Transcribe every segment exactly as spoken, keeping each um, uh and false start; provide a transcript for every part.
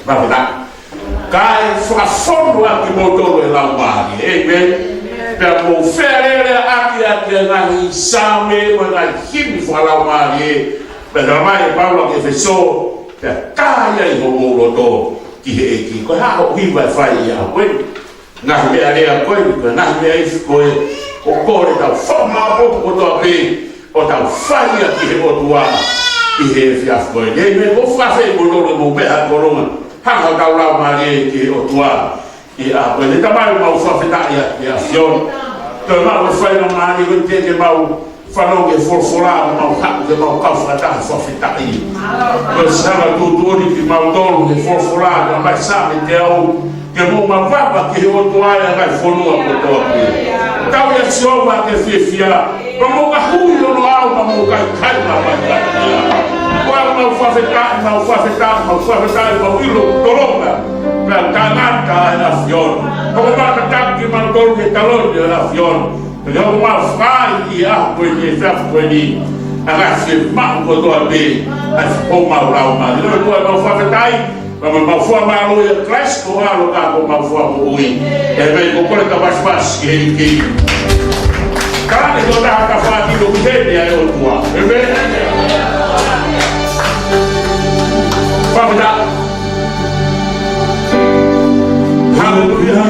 Fakafetaʻi. Kae fakafonu ʻa kimoutolu ʻe he Laumālie. ʻĒmeni. Pea mou fealēleaʻaki ʻaki ʻa e ngaahi saame mo e ngaahi himi fakalaumālie. Pea talamai ʻe Paula ki ʻEfesō, pea ka ʻi ai homou loto ki he ʻEiki. Ko e hā hoʻo hiva ʻe fai ʻi he ʻaho ko eni? Ngaahi meʻalea ko eni, ko e ngaahi meʻa ifi ko ē, ʻoku kole ke tau fakamaʻopoʻopo kotoa pē, ʻo tau fai ia ki he ʻOtua ʻi he efiafi ko eni. ʻĒmeni. Ko e fakafeʻiloaki mo e meʻa ko eni, hanga ʻo tau laumālie ki he ʻOtua ʻi he ʻaho ko eni. Tamai, mau fakafetaʻi ʻi he ʻAfiona. Toe maʻu e faingamālie ko eni ke mau fanongo ki he folofola, mau haʻu ke mau kau fakataha fakafetaʻi. Ko e sanga tuʻutuʻuni kimautolu he folofola, naʻe mai Saame teau, ke mou mavava ki he ʻOtua ʻi he ngaahi fonua kotoa pē. Tau ia Sihova ke fiefia, pea mou ngaohi hono ʻao, pea mou kaikai mai. Ko ia mau fakafetaʻi, mau fakafetaʻi, mau fakafetaʻi, mau ʻilo tolonga, pea tangata ʻa e ʻAfiona. Ko e mau kātaki kimautolu ke taloni ʻa e ʻAfiona. Pea ʻoku mau fai ʻi he ʻaho ko eni, he efiafi ko eni, ʻa e ngaahi fiemaʻu kotoa pē ʻa homau laumālie. Ko ia mau fakafetaʻi, pea mo mau fakamālō ʻia Kalaisi ko ho ʻAlo ka ko homau Fakamoʻui. ʻĒmeni. Ko e kole ke tau pasipasi ki he ʻEiki. Ka ne tō taha ka fātilo ki heni ʻa e ʻOtua. ʻĒmeni. Fakafetaʻi. Haleluia.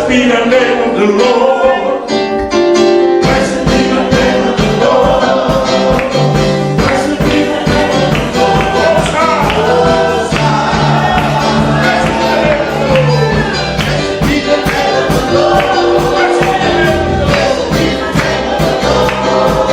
Blessed be the name of the Lord. Blessed be the name of the Lord. Blessed be the name of the Lord. Blessed be the name of the Lord. Blessed be the name of the Lord. Blessed be the name of the Lord.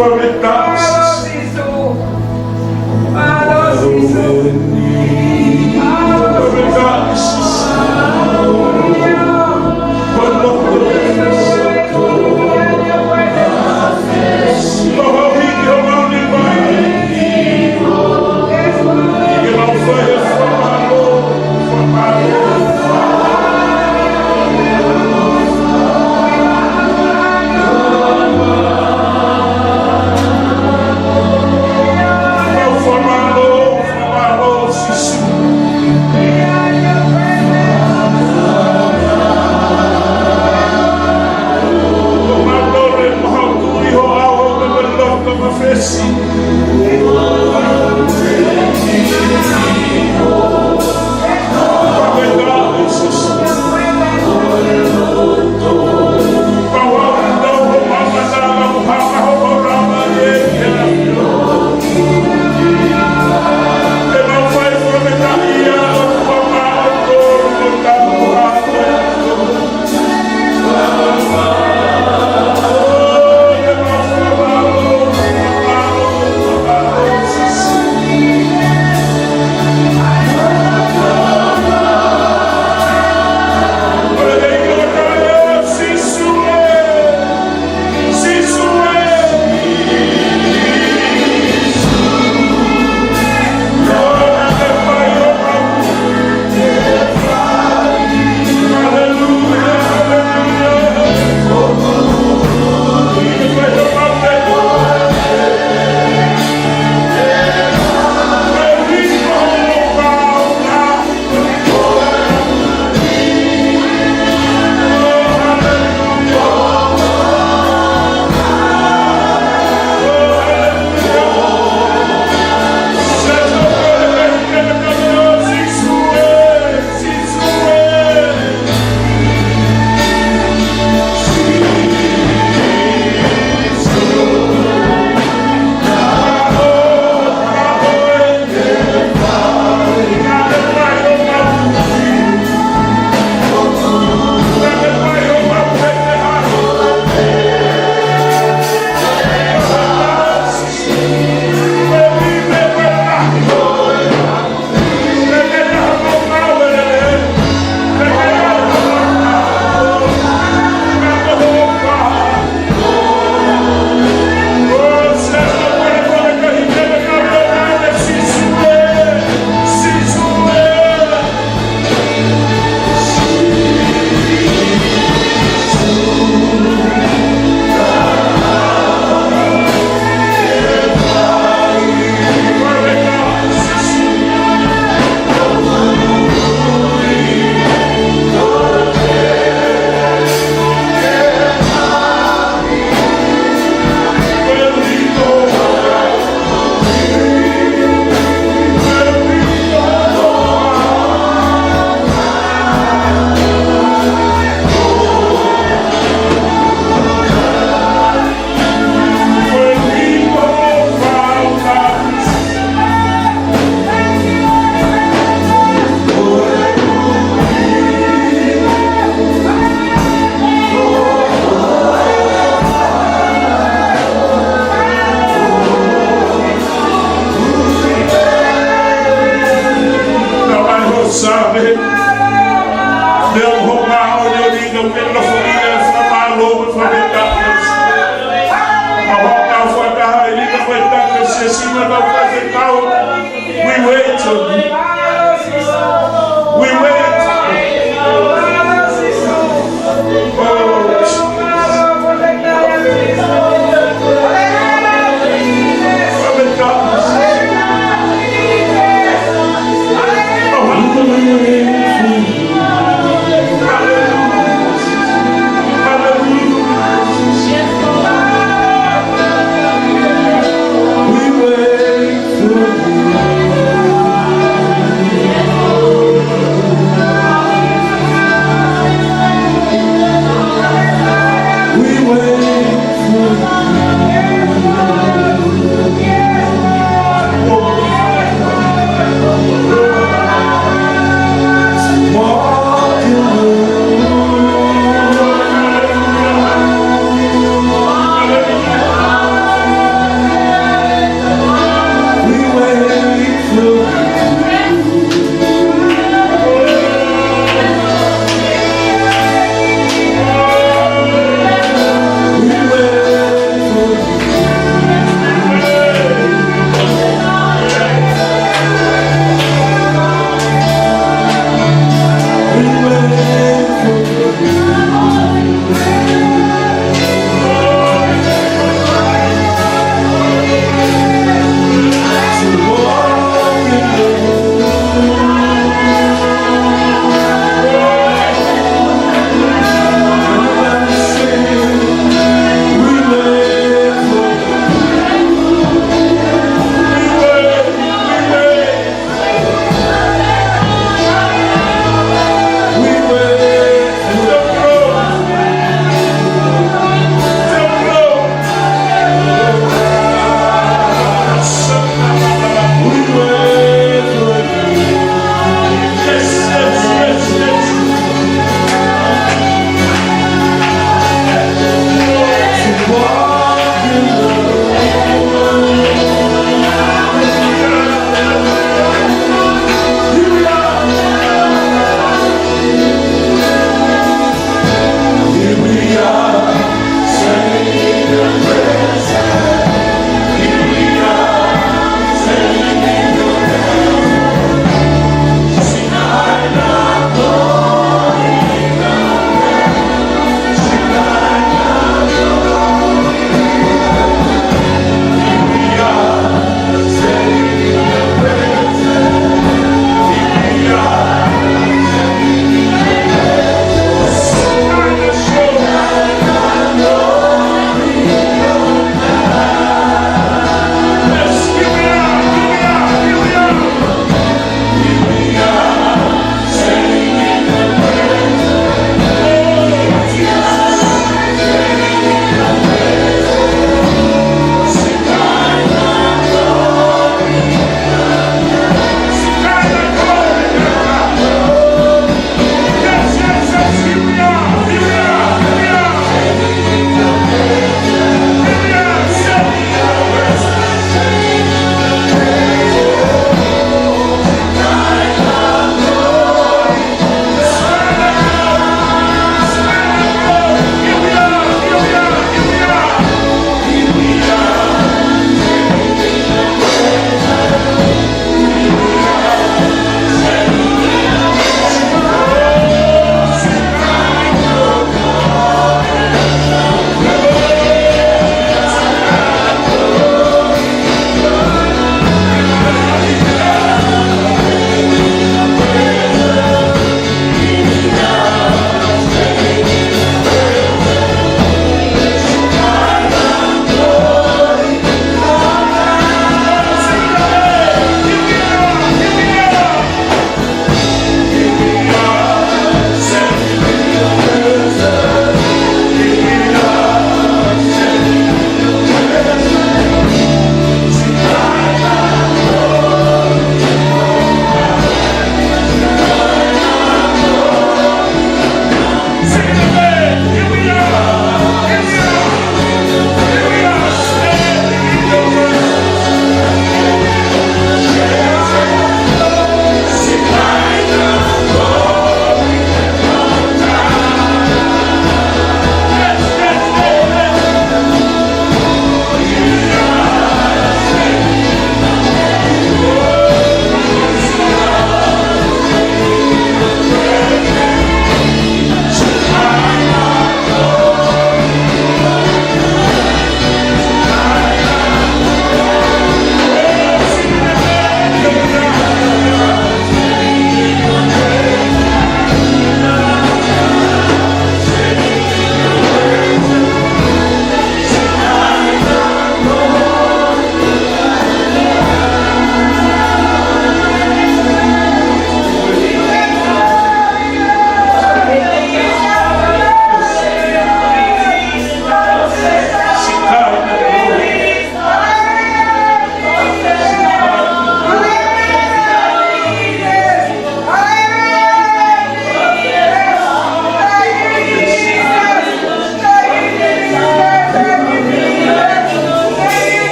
Mālō Sīsū. Mālō Sīsū. Mālō Sīsū.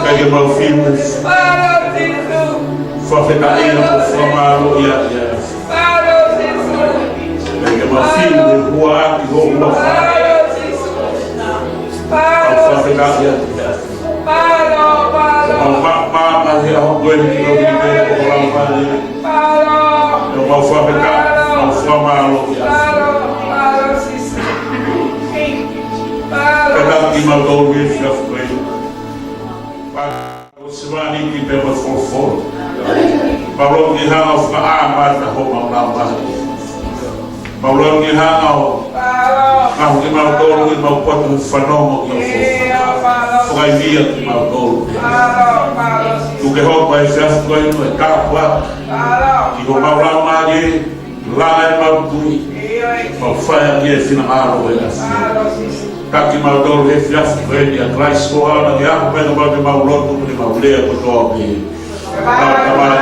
Kae ke mau fiu. Fakafetaʻi mo fakamālō ia ia. Kae ke mau fiu he huaʻaki ho huafa. Mau fakafetaʻi ia. Mau ma-, ma-, ma-, he ʻaho ko eni ʻoku ke ʻomai. Mau fakafetaʻi, mau fakamālō ia. Fakafetaʻi kimautolu he efiafi ko eni. Ko e sevāniti pea mo e folofola. Mau lotu ke hanga ʻo fakaʻāmata homau laumālie. Mau lotu ke hanga ʻo ngaohi kimautolu ʻi heʻemau poto he fanongo ki hoʻo folofola. Fakaivia kimautolu. Tuku ke hoko ʻa e efiafi ko eni ʻo e tāpuaki ki homau laumālie, langa ʻemau tui, mau fai ʻaki e finangalo ʻo e ʻAfiona. Taki kimautolu he efiafi ko eni ʻia Kalaisi ko e ʻAlo, ke aʻu mai kimautolu ke mau lotu, ke mau lea kotoa pē. Tamai,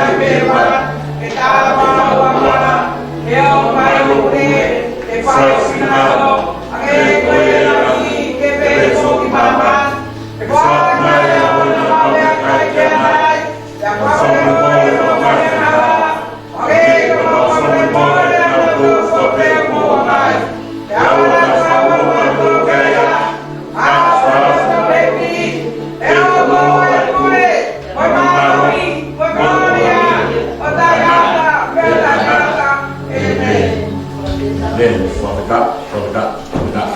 Amen. Fakafetaʻi, fakafetaʻi, fakafetaʻi.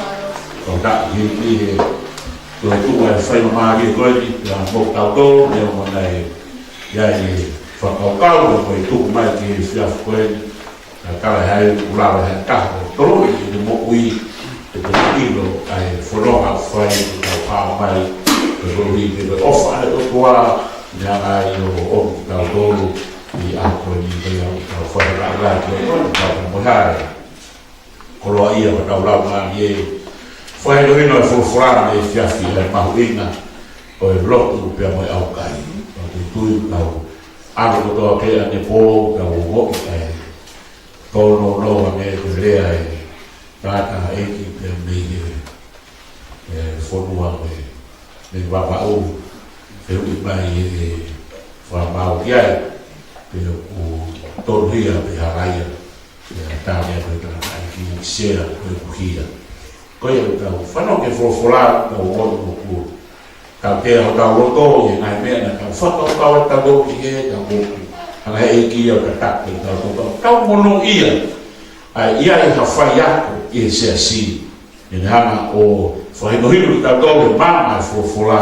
Fakafetaʻi, hiki, hiki. Ko e tuʻu ʻa e faingamālie ko eni, ʻia mo tautolu, ʻia mo naʻe ʻi ai e fakakaukau, ko e tuku mai ki he efiafi ko eni, naʻe tala ʻe hai ʻoku lava ʻe ha taha ʻo toloi ʻene moʻui, ʻe te ʻilo ʻa e fononga ʻoku fai, ʻoku tau pā mai, ko e koeʻuhi ko e ʻofa ʻa e ʻOtua, naʻe ʻi ai ʻo ʻomi kitautolu, ʻi he ʻaho ko eni, ko ia ʻoku tau fakalakalaka, ko e tau mo hai. Koloaʻia hotau laumālie. Fakahinohino e folofola he efiafi, ʻa e mahuʻinga ʻo e lotu pea mo e ʻaukai. Tau tuitui, tau ʻalu kotoa pē ʻanepō, tau ongoʻi ʻa e tōnounou ange ko e lea ʻa e tangataʻeiki pea mei he, e fonua mei, mei Vavaʻu, fehuʻi mai e fakamaau ki ai, pe ʻoku tonuhia pe halaia. Ia, tā meʻa ko e tangataʻeiki, sea ko e kuhia. Ko ia ʻoku tau fanongo ki he folofola, tau ongoʻi ʻoku tautea hotau loto ʻi he ngaahi meʻa naʻa tau fakakaukau ʻe tau ki he tau moku. Hanga ʻe he ʻEiki ʻo tataki kitautolu, tau, tau monūʻia. ʻA ia ʻi ha faiako ʻi he siasi, ʻene hanga ʻo fakahinohino kitautolu e maama e folofola,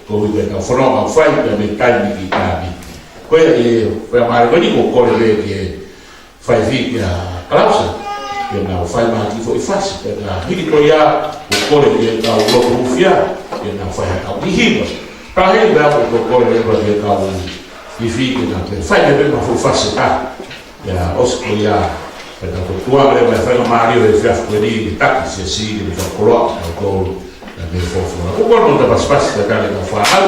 koeʻuhi ke tau fononga fai pea mei taimi ki taimi. Ko ia e, pea mālie ko eni, ʻoku ou kole pē ki he faifi kia Kalausa, ke nau fai mai ha kiʻi foʻi fasi, pea ka hili ko ia, ʻoku ou kole ki he kau lotu hūfia, ke nau fai ha kau kiʻi hiva. Ka hili pea ʻoku ou kole leva ki he kau faifi, ke nau fai mai pē ha foʻi fasi ka. Ia, ʻosi ko ia, pea tau tuku atu leva e faingamālie ʻo e efiafi ko eni, ke taki siasi, ke ne fakakoloa kitautolu, ʻia mei he folofola. ʻOku ou kole mo e pasipasi, ka tale ka fānau.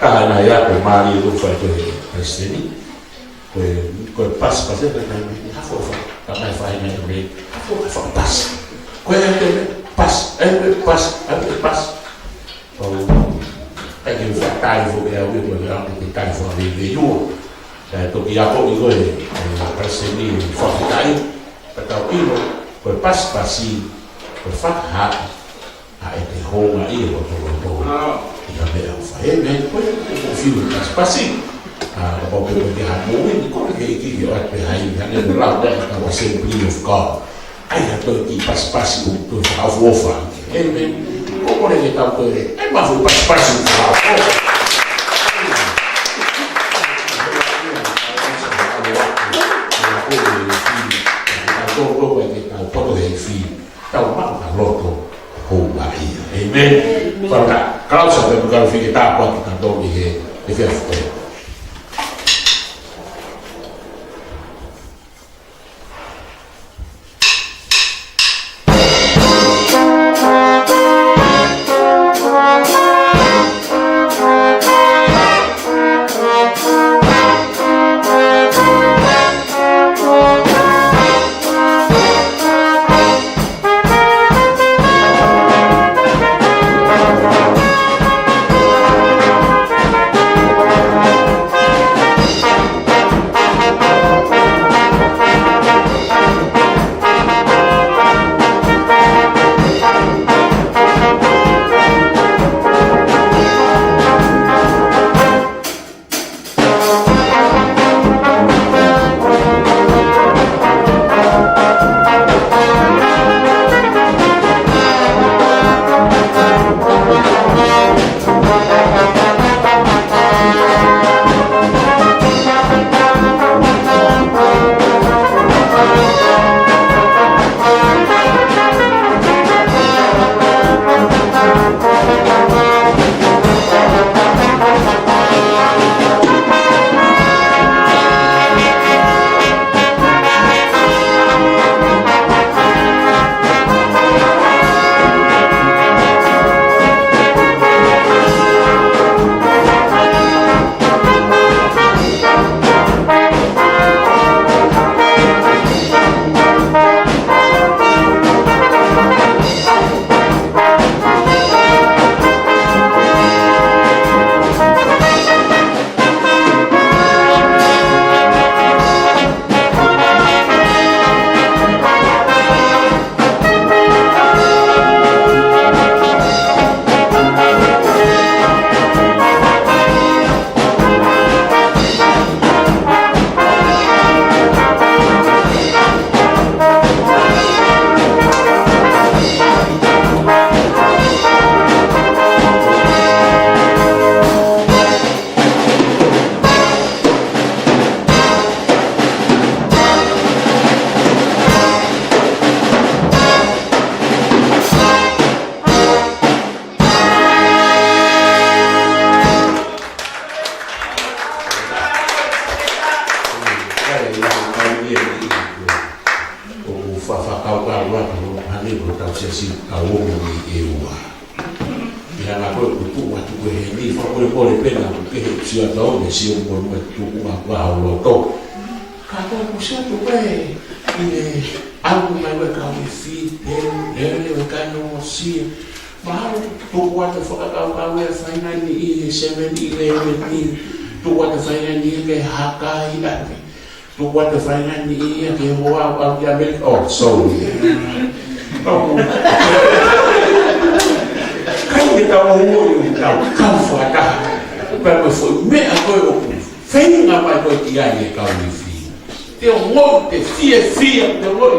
Ka hana ia ko e mālie ʻoku fai ko e palesiteni. Ko e, ko e pasipasi, ko e taimi ni, hafo fa, ka mai fai mai ko e, hafo fa pasi. Ko e ʻai ke pasi, ʻai ke pasi, ʻai ke pasi. ʻOku ʻikai ke u fakatai foki au ia, ko e ʻai ke tai fo ave ve yua. Kae toki akoʻi ko e, e, palesiteni, fakafetaʻi, ka tau ʻilo, ko e pasipasi, ko e fakahā ʻa e te hounga ʻi he loto loto. ʻI ha meʻa ʻoku fai, ʻe meʻa ko e, ko e fiu pasipasi. ʻA, kapau pē ko e ke hamo ui, ko e ke ʻEiki ke ʻoatu pē hai, hangē ko e lau ʻa e kau Assembly of God. ʻAi ha toe kiʻi pasipasi ʻoku toe fakaʻofoʻofa. ʻE meʻa, ko e kole ke tau toe, ʻai mai ha foʻi pasipasi ʻoku fakaʻofoʻofa. Pata, kalau sampai bukan fikir tak apa kita tahu di he, di he. ʻOku fakakaukau atu, hangē ko ʻetau siasi ʻa e ongo ni ʻe ua. ʻI he anga ko ē ʻoku tuʻu atu ko ē heni, fakamolemole pē naʻa ku kehe ʻeku sio atu au, ne sio mo e tuʻunga ʻoku ʻi loto. Ka ko ʻeku sio atu ko ē, ʻi he ʻalu mai ko ē kau ifi, he, he, he, he, kau ongosia. Mahalo tuku atu e fakakaukau ʻa e faʻahinga ni ʻi he seven eleven ni, tuku atu e faʻahinga ni ke haka ʻi ʻapi. Tuku atu e faʻahinga ni ia ke hoa au ki ʻAmelika. Oh, sorry. Oh. Kai ke tau ongoʻi ʻetau kau fakataha. Pea ko e foʻi meʻa ko ē ʻoku feinga mai ko ē ki ai e kau ifi. Te ongoʻi, te fiefia, te ongoʻi.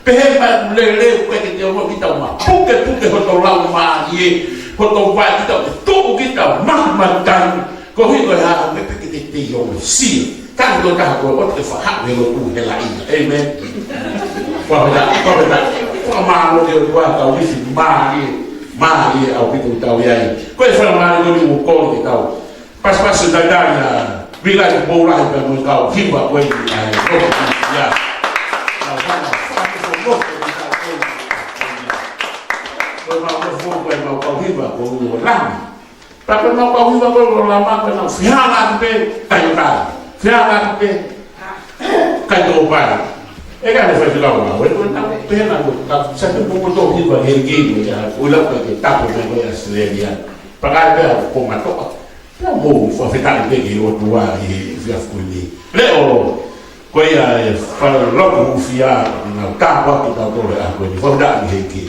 Pehē mai ʻoku lelei, ʻoku ʻikai ke te ongoʻi, ke tau mapukepuke hoto laumālie, hoto vaʻe, ke tau tuʻu, ke tau mahumatai. Koeʻuhi ko e hā, meʻa pē ke te te ongosia. Ka ko e taha ko ē ʻoku te faʻa haʻu he lotu he laʻi. Amen. Fakafetaʻi, fakafetaʻi. Fakamālō ki he ʻOtua, kau ifi mālie, mālie ʻaupito ʻoku tau ʻi ai. Ko e fakamālō ko eni ʻoku kole ke tau pasipasi ʻo taitaiʻa, vila i pō lahi pea mo e kau hiva ko eni ʻa e lotu ia. Nau hanga fakafo lotu ki he kau ko eni. Ko e mau lotu ko e mau kau hiva ko eni ʻo Lami. Pea ko e mau kau hiva ko eni ʻo Lami ko ē nau fihanga atu pē, kai ʻo kai. Fihanga atu pē, kai ʻo kai. ʻE ka ne fai fika ua, ʻe ko nau pehē nau, ka sa tu ko ko tō hiva he kei mo ia, ʻo lau ka ke tapu pē ko ia Australia. Pea kai pē ʻa ko matoa. Pea mou fakafetaʻi pē ki he ʻOtua ʻi he efiafi ko eni. Leʻo, ko ia e fai lotu hūfia, nau tāpuaki kitautolu he ʻaho ko eni. Fakafetaʻi ki he ʻEiki.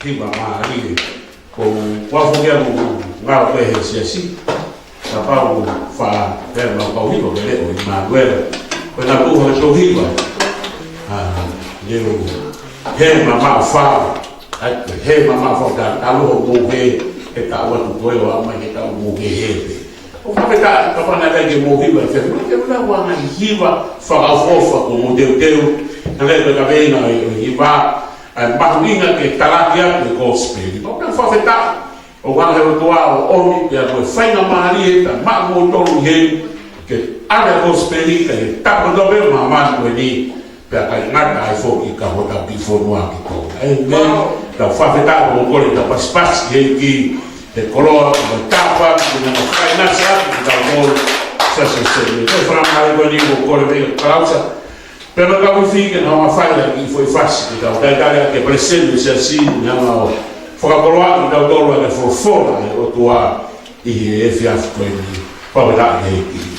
Hiva mālie. Ko u ʻalu foki au ʻo ngāue he siasi. Kapau fa pea ma kau hiva ke leʻo ʻImanuela. Ko ena kuha to hiva. ʻA, leo. He mamaʻo fa. ʻAi, he mamaʻo fa ta, ta loho mo he, he ta watu koe o ama he ta mo he he pe. ʻOku fakafetaʻi, kapau naʻe ʻikai ke mou hiva, ke mou hiva, ʻoku ʻi ai e ngaahi hiva fakaʻofoʻofa kuo mou teuteu, ka lele ka veinga e hiva, ʻa e mahuʻinga ke talaki atu e kosipeli. ʻOku ou fakafetaʻi, ʻoku ʻi ai e ʻOtua ʻo ʻomi, pea ko e faingamālie, pea maʻa moutolu he, ke ʻave e kosipeli, ke tapu atu pē māmani ko eni, pea ʻikai ngata ai foki ka hota ki fonua ki tō. ʻĒmeni. Tau fakafetaʻi ʻo kole tau pasipasi he ʻEiki, he koloa, mo e tāpuaki, mo e faingamālie ʻa kitautolu, sa se se. Ko e fakamālō ko eni ʻo kole mei he kalausa. Pea mo e kau ifi ke nau mafai ʻaki e foʻi fasi ke tau talitali ʻaki e palesiteni ʻo e siasi, mo e anga ʻo fakakoloa kitautolu ʻaki e folofola ʻa e ʻOtua ʻi he efiafi ko eni. Fakafetaʻi he ʻEiki.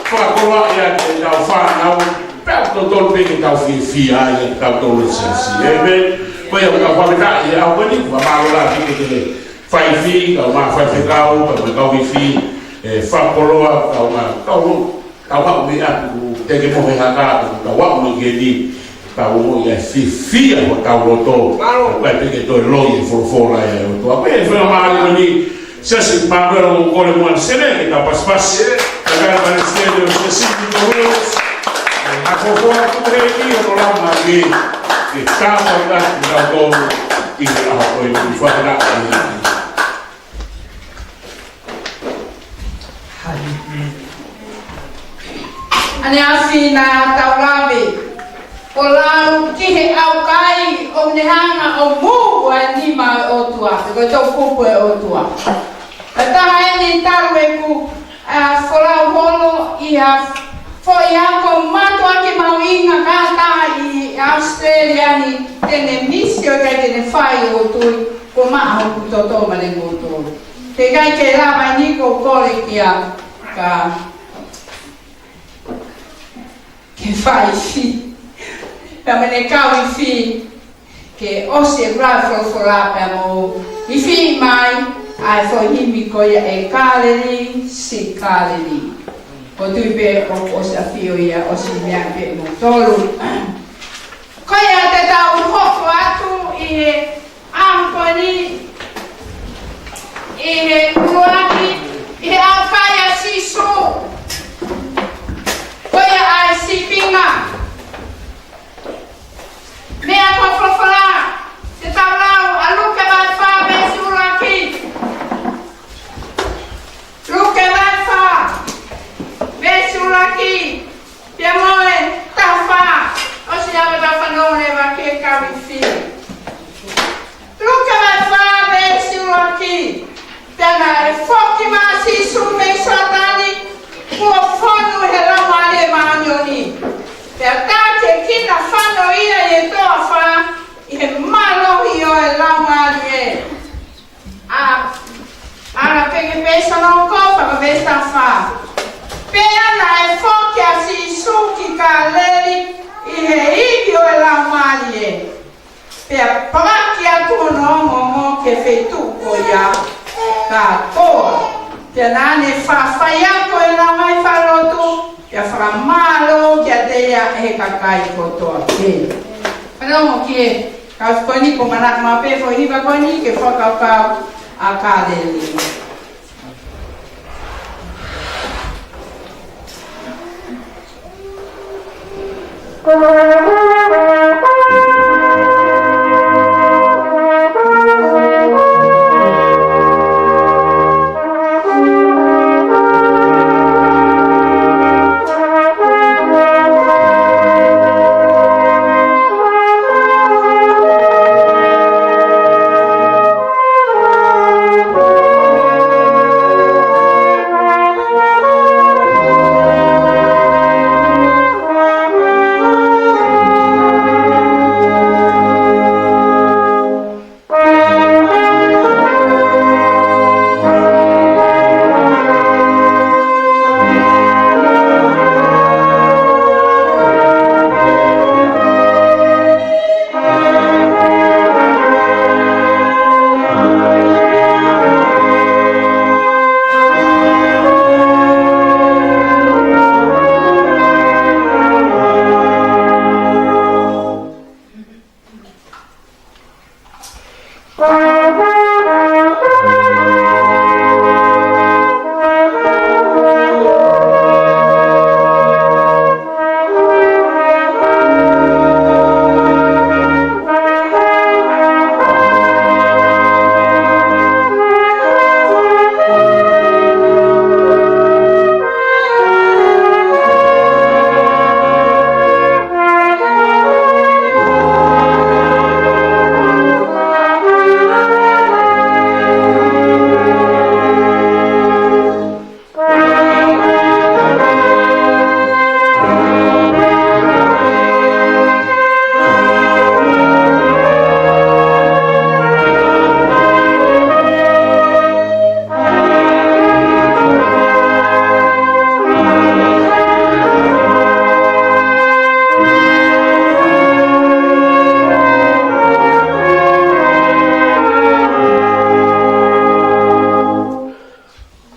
Fakakoloa ia ke tau fānau, pea totonu pē ke tau fiefia ai, ke tau tolu sesi. ʻĒmeni. Ko ia, ka fakafetaʻi, ʻa ko eni, fakamālō lahi ki he faifi, kau mā faifekau, kau mā kau ifi, ē, fakakoloa, kau mā, kau, kau mā umi atu, te ke mohe haka, kau mā umi ke ni, tau mo ia fiefia hotau loto. Mālō. Kae pē ke toe loi e folofola ʻa e ʻOtua. Pea fakamālō ni, Siasi Emanuela, ʻoku ou kole muʻa Sene ke tau pasipasi. Kae kau palesiteni ʻo e siasi ki Toulouse. ʻA ko fua tu he ki o lama ke, ke tapa ina ki tau tolu ʻi he ʻaho ko eni. Fakafetaʻi. ʻAneafi naʻa tau lave ʻo lau ki he ʻaukai ʻoku ne hanga ʻo move ʻa e nima ʻo e ʻOtua, ko e toʻukupu ʻo e ʻOtua. Ka taha eni talu ʻeku, ā, folau holo ʻi ha foʻi ako mātuʻaki mahuʻinga, ka taha ʻi ʻAositelēlia ni, te ne misi ʻo ʻikai te ne fai ʻo tui, ko maʻa hoku toto ma le moutolu. Te kai ke lava ni ko kole kia ka ke fai si. Ka mene kau ifi ke ʻosi e kula folofola pea mo ifi mai ʻa e foʻi himi ko ia ʻe Kaleli si Kaleli. Ko tui pē ʻoku ʻosi ʻafio ia ʻosi meʻa pē mo tolu. Ko ia te tau hoko atu ʻi he ʻaho ko eni, ʻi he ʻuluaki, ʻi he ʻaukai ʻa Sīsū. Ko ia ʻa e sīpinga. Luke vahe fā veesi ʻuluaki. Pea naʻe foki mai ʻa Sīsū mei Sioatani, kuo fonu ʻe he Laumālie Māʻoniʻoni. Pea tā ke kina fano ia ʻi he toafa, ʻi he mālohi ʻo e Laumālie. ʻA, ʻa la peke pesa no ko pa ka pesa fa. Pea naʻe foki ʻa Sīsū ki Kāleli ʻi he ivi ʻo e Laumālie. Pea palaki atu hono ongoongo ki he feituʻu ko ia kātoa. Pea naʻa ne faʻa faiako ʻenau ngaahi falelotu, pea fakamālō kiate ia ʻe he kakai kotoa pē. Fanongo ki he kau ko eni, ko e manako maʻu pē foʻi hiva ko eni ke fakakaukau ʻa Kāleli.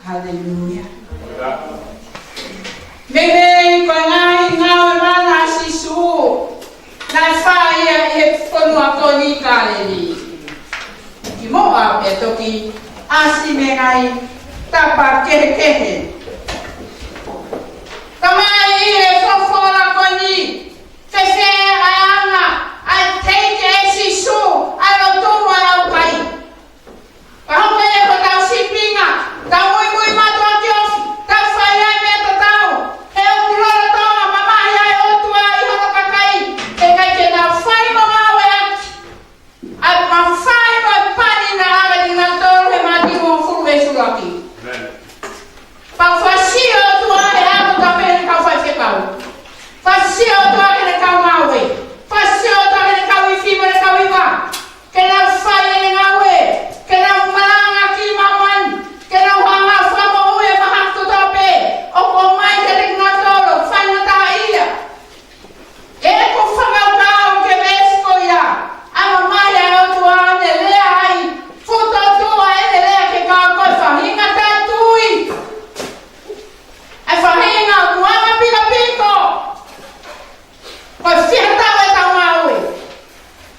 Haleluia. Meimei ko e ngaahi ngāue mana ʻa Sīsū naʻe fai ia ʻi he fonua ko eni Kāleli. Kimuʻa pea toki ʻasi mei he ngaahi tapa kehekehe. Talamai ʻi he folofola ko eni, fēfē ʻa e anga ʻa e teiki ʻe Sīsū ʻa e lotu ʻa e ʻaukai. Ka hoko ia ko ʻetau sīpinga, tau muimui mātuʻaki ofi, tau fai ai meʻa tatau, he ʻoku lolotonga mamahi ʻa e ʻOtua ʻi hono kakai, he ʻikai ke nau fai mo ngāueʻaki ʻa e mafai mo e pani naʻe ʻave kinautolu ʻe he Mātiu hongofulu veesi ʻuluaki. ʻĒmeni. Pea fakaʻosi ʻe he ʻOtua ʻa e ako tape ʻa e kau faifekau. Fakaʻosi ʻe he ʻOtua ʻa e kau ngāue. Fakaʻosi ʻe he ʻOtua ʻa e kau ifi mo e kau iva. Ke nau fai ʻenau ngāue. Ke nau malanga ki māmani. Ke nau hanga ʻo fakamoʻui e mahaki kotoa pē ʻoku ʻomai kiate kinautolu, faingataʻaʻia. He ʻoku fakakaukau ki he veesi ko ia, ʻa e mamahi ʻa e ʻOtua ʻene lea ai, fuʻu tōtuʻa ʻene lea ki he kau ko e faʻahinga taʻetui. ʻA e faʻahinga ʻoku anga pikopiko. Ko e fiha taʻu ʻetau ngāue,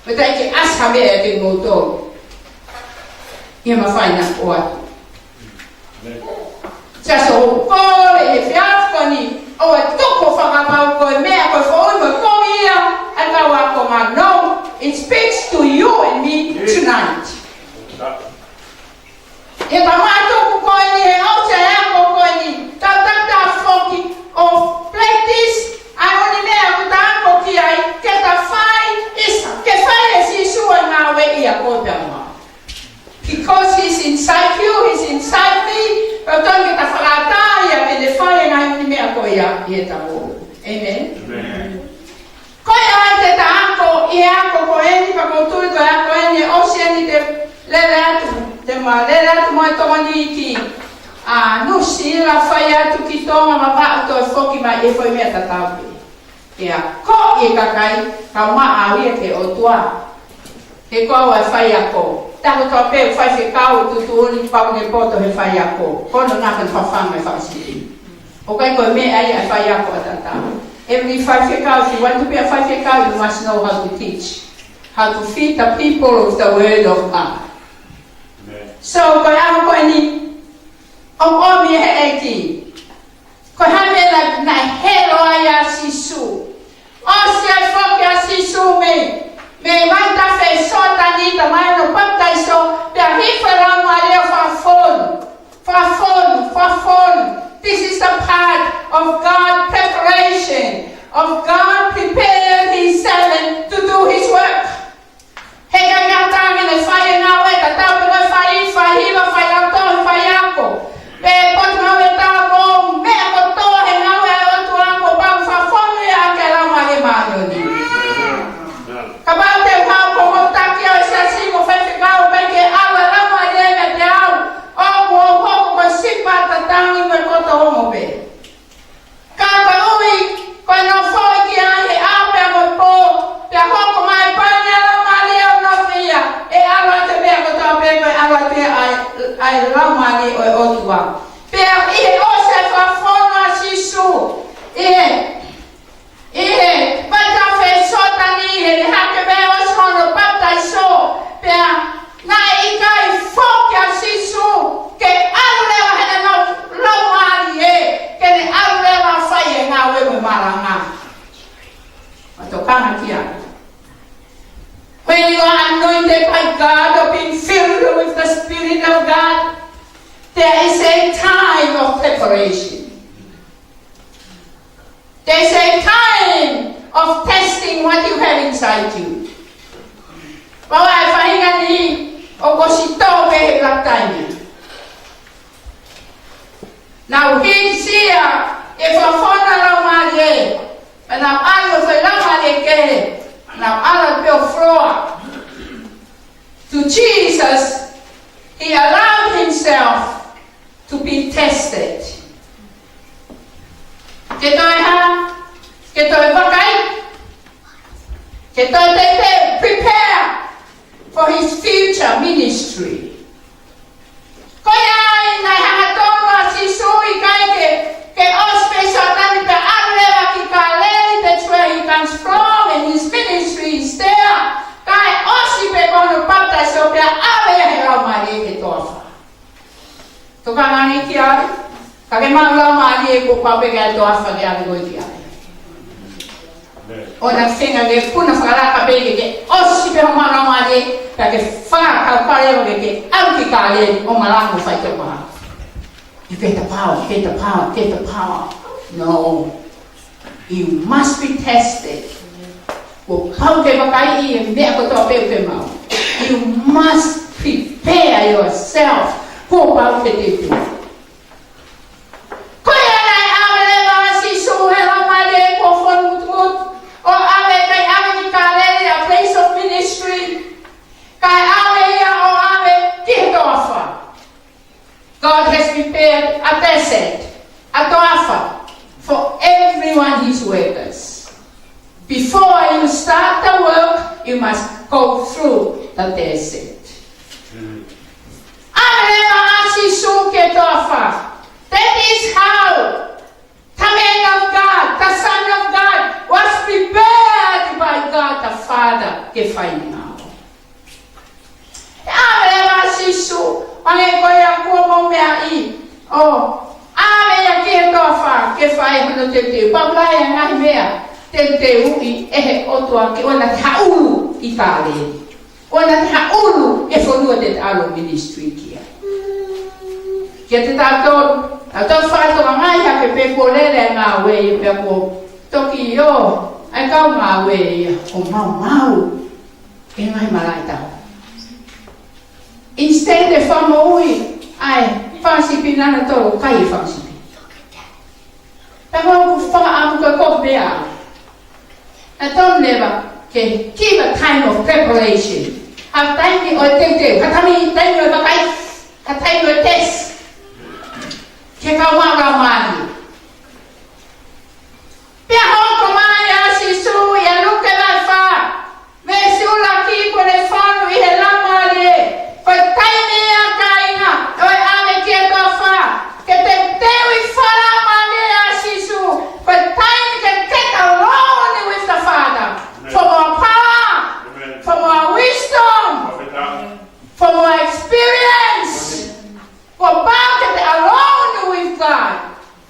pea ʻikai ke ʻasi ha meʻa kiate kimoutolu ʻi he mafai naʻa ʻoatu. Siasi, ʻoku ou kole he efiafi ko eni, ʻoua ʻe tuku fakapapau ko e meʻa ko e foʻi mo e kovi ia ʻa e kau ako. No, it speaks to you and me tonight. He ka mātuku ko eni, he ʻosi e ako ko eni, tau takitaha foki ʻo practice ʻa e ʻū meʻa ʻoku ta ako ki ai, ke ta fai ʻisa, ke fai Amen. Amen. Ko ia ai te ta ako, ʻi he ako ko eni, pea ʻoku ou tui ko e ako eni, ʻosi eni te lele atu, te ma lele atu mo e Tonga ni ki, ʻa, Nuʻusila, fai atu ki Tonga, ma vaʻa toe foki mai e foʻi meʻa tatau pē. Ke akoʻi e kakai, kau maʻa au ia ke ʻOtua. He ko au e faiako. Taha kotoa pē faifekau tuʻutuʻuni pau ne poto he faiako. Ko hono ngaahi fafanga e fakasipini. ʻOku ʻikai ko e meʻa ia e faiako ʻataʻatā. Every faifekau, if you want to be a faifekau, you must know how to teach. How to feed the people with the word of God. Amen. So, ko e ʻaho ko eni, ʻoku ʻomi ʻe he ʻEiki. Ko e hā e meʻa naʻe helo ai ʻa Sīsū? ʻOsi ai foki ʻa Sīsū mei, mei vaitafe Soatani, talamai hono papitaiso, pea hifo e Laumālie ʻo fakafonu. Fakafonu, fakafonu. This is a part of God preparation, of God prepared his servant to do his work. He ʻikai ngata ai ʻene fai e ngāue, tatau pē ko e fai, fai hiva, fai lautohi, fai ako. Pe potungāue taha mo e meʻa kotoa he ngāue ʻa e ʻOtua, kuo pau ke fakafonu ia ʻaki e Laumālie Māʻoniʻoni. Kapau te u haʻu ko e taki ʻo e siasi mo e faifekau, ʻikai ke ʻalu e Laumālie meiate au, ʻoku ou hoko ko e sipa tatangi mo e koto ongo pē. Ka koeʻuhi ko e nofoʻi ki ai he ʻaho pea mo e pō, pea hoko mai pani ʻa e Laumālie ʻo nofo ia, ʻe ʻalu atu e meʻa kotoa pē, ko e ʻalu atu ia ʻa e, ʻa e Laumālie ʻo e ʻOtua. Pea ʻi he ʻosi e fakafonu ʻa Sīsū, ʻi he, ʻi he vaitafe Soatani, he ne hake pē ʻosi hono papitaiso, pea naʻe ʻikai foki ʻa Sīsū ke ʻalu leva heʻene mau Laumālie, ke ne ʻalu leva ʻo fai e ngāue mo e malanga. Mou tokanga ki ai. When you are anointed by God or being filled with the Spirit of God, there is a time of preparation. There's a time of testing what you have inside you. Pau ʻa e faʻahinga ni ʻoku ʻosi tō pē he lifetime. Nau hīkisia e fakafonu ʻa e Laumālie. Pea nau ʻalu e foʻi laumālie kehe. Nau ʻalu pē ʻo floor. To Jesus, he allowed himself to be tested. Ke toe hā, ke toe vakai, ke toe teuteu, prepare for his future ministry. Ko ia ai naʻe hangatonu ʻa Sīsū ʻikai ke, ke ʻosi pē Soatani pea ʻalu leva ki Kāleli, that's where he comes from, and his ministry is there. Kae ʻosi pē ko hono papitaiso pea ʻave ia he Laumālie ki he toafa. Tokanga ange ki ai, ka ke maʻu Laumālie kuo pau pē ke ʻave toafa ke ʻave koe ki ai. ʻOua naʻa feinga ke puna fakalaka pē ke, ke ʻosi pē hoʻo maʻu Laumālie, pea ke fakakaukau leva ke, ke ʻalu ki Kāleli ʻo malanga ʻo fai tō maha. You get the power, get the power, get the power. No. You must be tested. Kuo pau ke vakaiʻi e meʻa kotoa pē ʻoku ke maʻu. You must prepare yourself. Kuo pau ke teuteu. Ko ia naʻe ʻave leva ʻa Sīsū he Laumālie kuo fonu mutumutu, ʻo ʻave, naʻe ʻave ki Kāleli, a place of ministry. Kae ʻave ia ʻo ʻave ki he toafa. God has prepared a desert, a toafa, for everyone his workers. Before you start the work, you must go through the desert. ʻAve leva ʻa Sīsū ki he toafa. That is how the man of God, the Son of God, was prepared by God the Father ke fai e ngāue. ʻAve leva ʻa Sīsū, ʻo hangē ko ia kuo mou meaʻi, ʻo ʻave ia ki he toafa ke fai hono teuteu. Pau leva e ngaahi meʻa teuteuʻi ʻe he ʻOtua ke ʻoua naʻa te haʻulu ʻi Kāleli. ʻOua naʻa te haʻulu he fonua te te ʻalu ʻo ministry ki ai. Kiate kitautolu, tautolu faʻa tokangaʻi hake pē kuo lele e ngāue ia pea kuo toki ō ʻa e kau ngāue ia ʻo maumau e ngaahi malaʻe taha. Instead ʻe fakamoʻui ʻa e fanga sipi naʻa nau tō kai e fanga sipi. Pea ko ʻeku fakaʻamu ko e ko e pea. Naʻe tonu leva ke give a time of preparation. Ha taimi ʻo e teuteu, ha taimi, taimi ʻo e vakai, ha taimi ʻo e tesi. Ke kau maʻu lau mālie. Pea hoko mai ʻa Sīsū ʻia Luke vahe fā, veesi ʻuluaki, kuo ne fonu ʻi he Laumālie. Ko e taimi ia, kāinga, ʻo e ʻave ki he toafa, ke teuteuʻi fakalaumālie ʻa Sīsū. Ko e taimi ke get alone with the Father. For more power, for more wisdom, for more experience. Kuo pau ke te alone with God.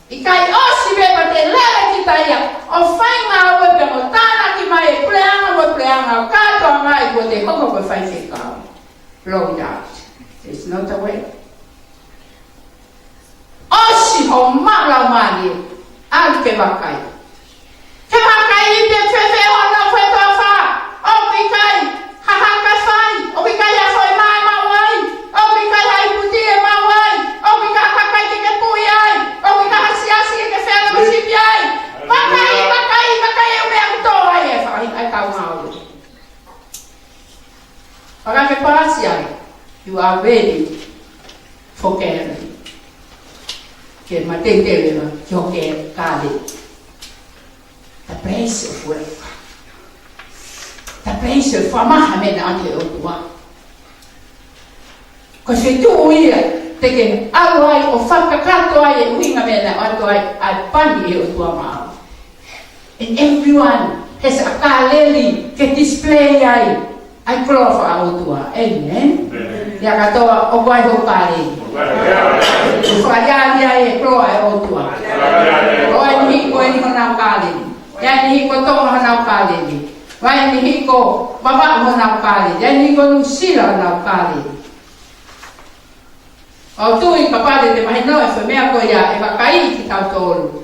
ʻIkai ʻosi pē pea te lele kita ia ʻo fai ngāue pea mo tānaki mai e puleʻanga mo e puleʻanga ʻo kātoa mai kuo te hoko ko e faifekau. Blow it out. It's not a way. ʻOsi hoʻo maʻu lau mālie, ʻalu ke vakai. Ke vakai pe fēfē hono fai toafa, ʻoku ʻikai ha haka fai, ʻoku ʻikai ha foʻi maʻamaʻa ai, ʻoku ʻikai ha ipu ti ʻe maʻu ai, ʻoku ʻikai ha kakai ke ke puʻi ai, ʻoku ʻikai ha siasi ke ke fellowship ai. Vakai, vakai, vakai e meʻa kotoa ia ʻe fai ai kau ngāue. Pea ka ke palasi ai, you are ready for Calvary. Ke mateuteu leva ki ho Kaleli. The place of work. The place of fakamaha meʻa ʻa e ʻOtua. Ko e feituʻu ia te ke ʻalu ai ʻo fakakakato ai e ʻuhinga meʻa naʻe ʻoatu ai ʻa e pani ʻe he ʻOtua maʻau. And everyone has a Kaleli ke display ai ʻa e koloa fakaʻotua. Amen. Amen. ʻIa kātoa, ʻoku ʻi ai hoʻo Kaleli. ʻOku ʻi ai. ʻOku fakaʻaliʻali ai e koloa ʻa e ʻOtua. ʻOku ʻi ai e niʻihi ko eni honau Kaleli. ʻI ai e niʻihi ko Tonga honau Kaleli. ʻOku ʻi ai e niʻihi ko Vavaʻu honau Kaleli. ʻI ai e niʻihi ko Nuʻusila honau Kaleli. ʻOku ou tui kapau te te mahino e foʻi meʻa ko ia ʻe vakai kitautolu.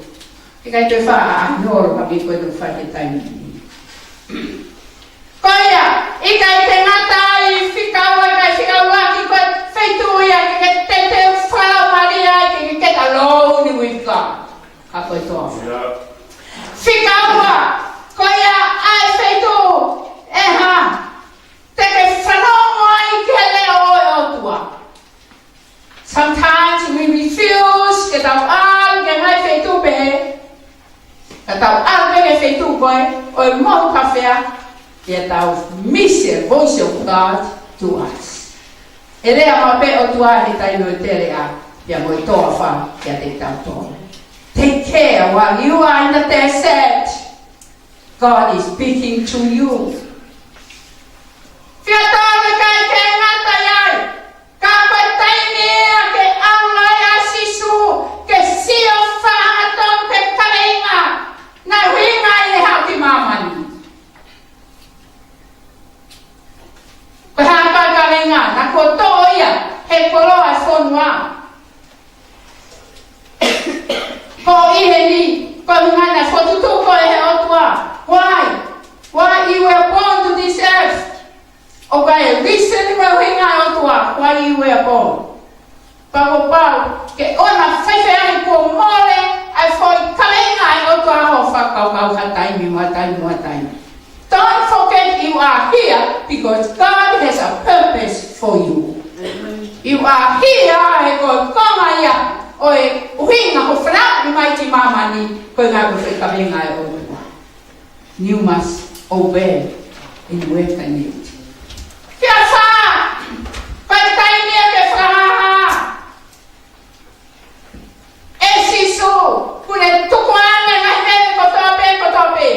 ʻIkai te faʻa ʻaʻahi holo ka mei ko e tau fai he taimi ni. Ko ia, ʻikai te ngata ai fika ua, ʻikai fika ua ki ko e feituʻu ia ke ke teuteu fakalaumālie ai ke ke get alone with God. Ka ko e toafa. Fika ua, ko ia ʻa e feituʻu ʻe hā, te ke fanongo ai ki he leʻo ʻo e ʻOtua. Sometimes we refuse ke tau ʻalu ki he ngaahi feituʻu pehē, ka tau ʻalu pē ki he feituʻu ko ē ʻo e mohu kafea, ʻe tau miss the voice of God to us. ʻE lea maʻu pē ʻOtua he taimi ʻo e teleʻa, pea mo e toafa kiate kitautolu. Take care while you are in the desert. God is speaking to you. Fia tau ʻikai ke ngata ai. Ka ko e taimi ia ke ʻalu ai ʻa Sīsū, ke sio fakahangatonu ki he kaveinga naʻe ʻuhinga ai ʻene haʻu ki māmani. Ko e hā e kaveinga naʻe toʻo ia he koloa ʻo e fonua? Ko e heni, ko e ʻuhinga naʻe fokotuʻu koe ʻe he ʻOtua. Why? Why you were born to this earth? ʻOku ʻi ai e reason mo e ʻuhinga ʻa e ʻOtua why you were born. Pea kuo pau ke ʻoua naʻa faifai ai kuo mole ʻa e foʻi kaveinga ʻa e ʻOtua ʻi hoʻo fakakaukau ha taimi mo ha taimi mo ha taimi. Don't forget you are here because God has a purpose for you. You are here he ko e konga ia ʻo e ʻuhinga hoʻo fanauʻi mai ki māmani, ko e ʻuhinga ko e foʻi kaveinga ʻa e ʻOtua. You must obey and work on it. Fika fā, ko e taimi ia ke fakahāhā ʻe Sīsū, kuo ne tukuange ngaahi meʻa kotoa pē, kotoa pē.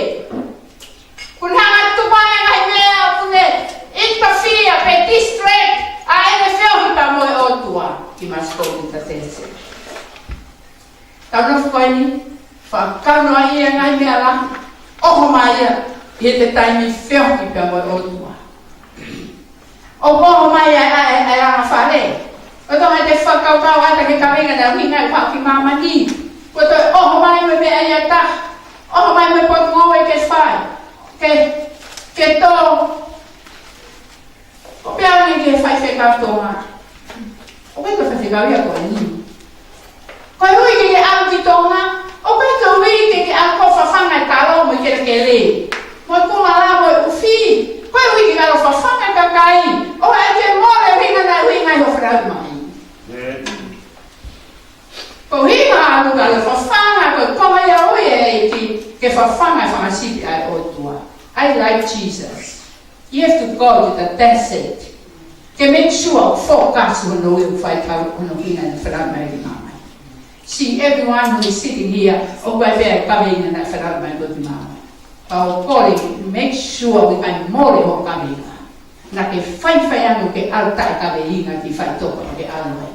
Kuo ne hanga tukuange ngaahi meʻa kuo ne interfere pe distract ʻa ʻene feohi pea mo e ʻOtua. He must go with the tension. Tau nofo ko eni, fakakaunoa ia ngaahi meʻa lahi. ʻOho mai ia, ʻi he taimi feohi pea mo e ʻOtua. ʻOku ʻoho mai ʻa e, ʻa e, ʻa e anga fale. ʻOku tau ʻai te fakakaukau ʻa e kaveinga naʻe ʻuhinga ai ʻa e haʻu ki māmani. Kuo toe ʻoho mai mo e meʻa ia ʻe taha. ʻOho mai mo e potungāue ke fai. Ke, ke tō. ʻO pehē ange ki he faifekau Tonga. ʻOku ʻikai ko e faifekau ia ko eni. Ko e ui ke ke ʻalu ki Tonga. ʻOku ʻikai ko e ui kelekele, mo e kumalā, mo e ʻufi, koeʻuhi ke ʻalu ʻo fafanga e kakai, ʻo ʻai ke mole e ʻuhinga naʻe ʻuhinga ai hoʻo fanauʻi mai. Ko e ʻuhinga ʻoku ʻalu ʻo fafanga, ko e konga ia ʻo e ʻEiki, ke fafanga e fanga sipi ʻa e ʻOtua. I like Jesus. You have to go to the desert. Ke make sure focus hono ʻuhinga ʻoku fai, ka hono ʻuhinga naʻe fanauʻi mai ki māmani. See, everyone who is sitting here, ʻoku ʻi ai pē ʻa e kaveinga naʻe fanauʻi mai ko ē ki māmani. Ka ʻoku ou kole, make sure ʻoku ʻikai mole hoʻo kaveinga. Naʻa ke faifai ange ke ʻalu taʻe kaveinga ki faʻitoka ke ʻalu ai.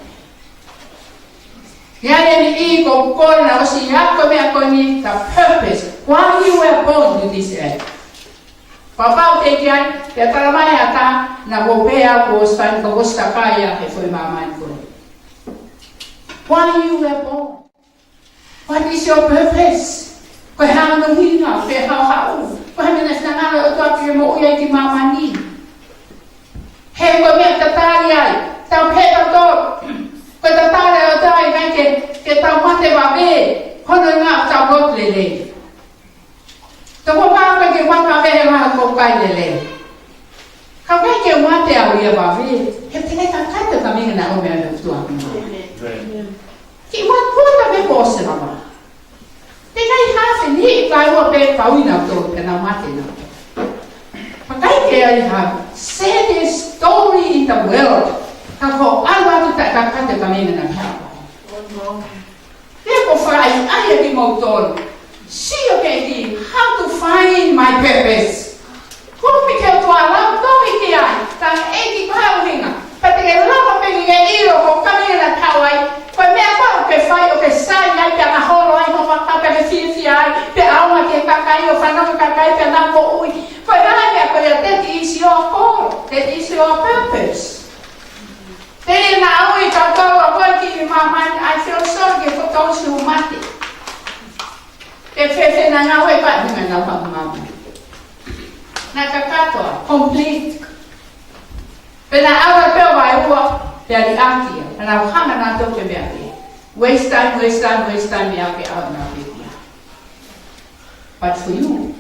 Ia, ia ni i ko kona ʻosi ia ko e meʻa ko eni, the purpose, why you were born to this earth. Papa o te ki ai, pea tala mai ʻe ha taha, naʻa ko pē au kuo ʻosi fai, kuo ʻosi takai ia he foʻi māmani ko ē. Why you were born? What is your purpose? Ko e hā hono ʻuhinga ʻo e haʻuhaʻu? Ko e hā e meʻa naʻe finangalo e ʻOtua ke moʻui ai ki māmani? He ko e meʻa tatali ai, tau pehē tautolu, ko e tatali ʻa e ʻOtua ʻikai ke, ke tau mate vave, ko hono ʻuhinga ʻoku tau lotu lelei. Tau ko ka ke mate vave he ʻoku ʻikai lelei. Ka ʻikai ke mate au ia vave, he te ne kakato ka meʻa naʻe ʻomi ʻe he ʻOtua. Amen. Kiʻi mate kuo ta me ko se lava. Te kai hafe ni ka ua pe ka wina to pe na mate na. Pakai ke ai ha saddest story in the world. Ka ko ʻalu atu taʻe kakato ka meʻa naʻe hao. Pea ko fai ai ʻa kimoutolu. Sio ki he ʻEiki, how to find my purpose. Kumi ki he ʻOtua, lau tohi ki ai, ka ʻEiki ko e hā e ʻuhinga. Pea te ke lava pē ke ke ʻilo ko e kaveinga naʻe haʻu ai. Ko e meʻa ko ē ʻoku ke fai, ʻoku ke sai ai, pea ngaholo ai, mo fakapea ke fiefia ai, pea ʻaonga ki he kakai, ʻo fanongo ki he kakai, pea nau moʻui. Ko e hā e meʻa ko ia, that is your call, that is your purpose. Te na ui ka tau a koe ki māmani, I feel sorry ke fotousi ʻo mate. Ke fēfē ʻenau ngāue, pea ʻuhinga ʻenau haʻu māmani. Naʻe kakato, complete. Pea naʻe ʻalu pē ʻo vaeua, pea liʻaki ia. Pea nau hanga nautolu ke meʻa pē. Waste time, waste time, waste time, meʻa ke ʻalu nautolu ia. But for you,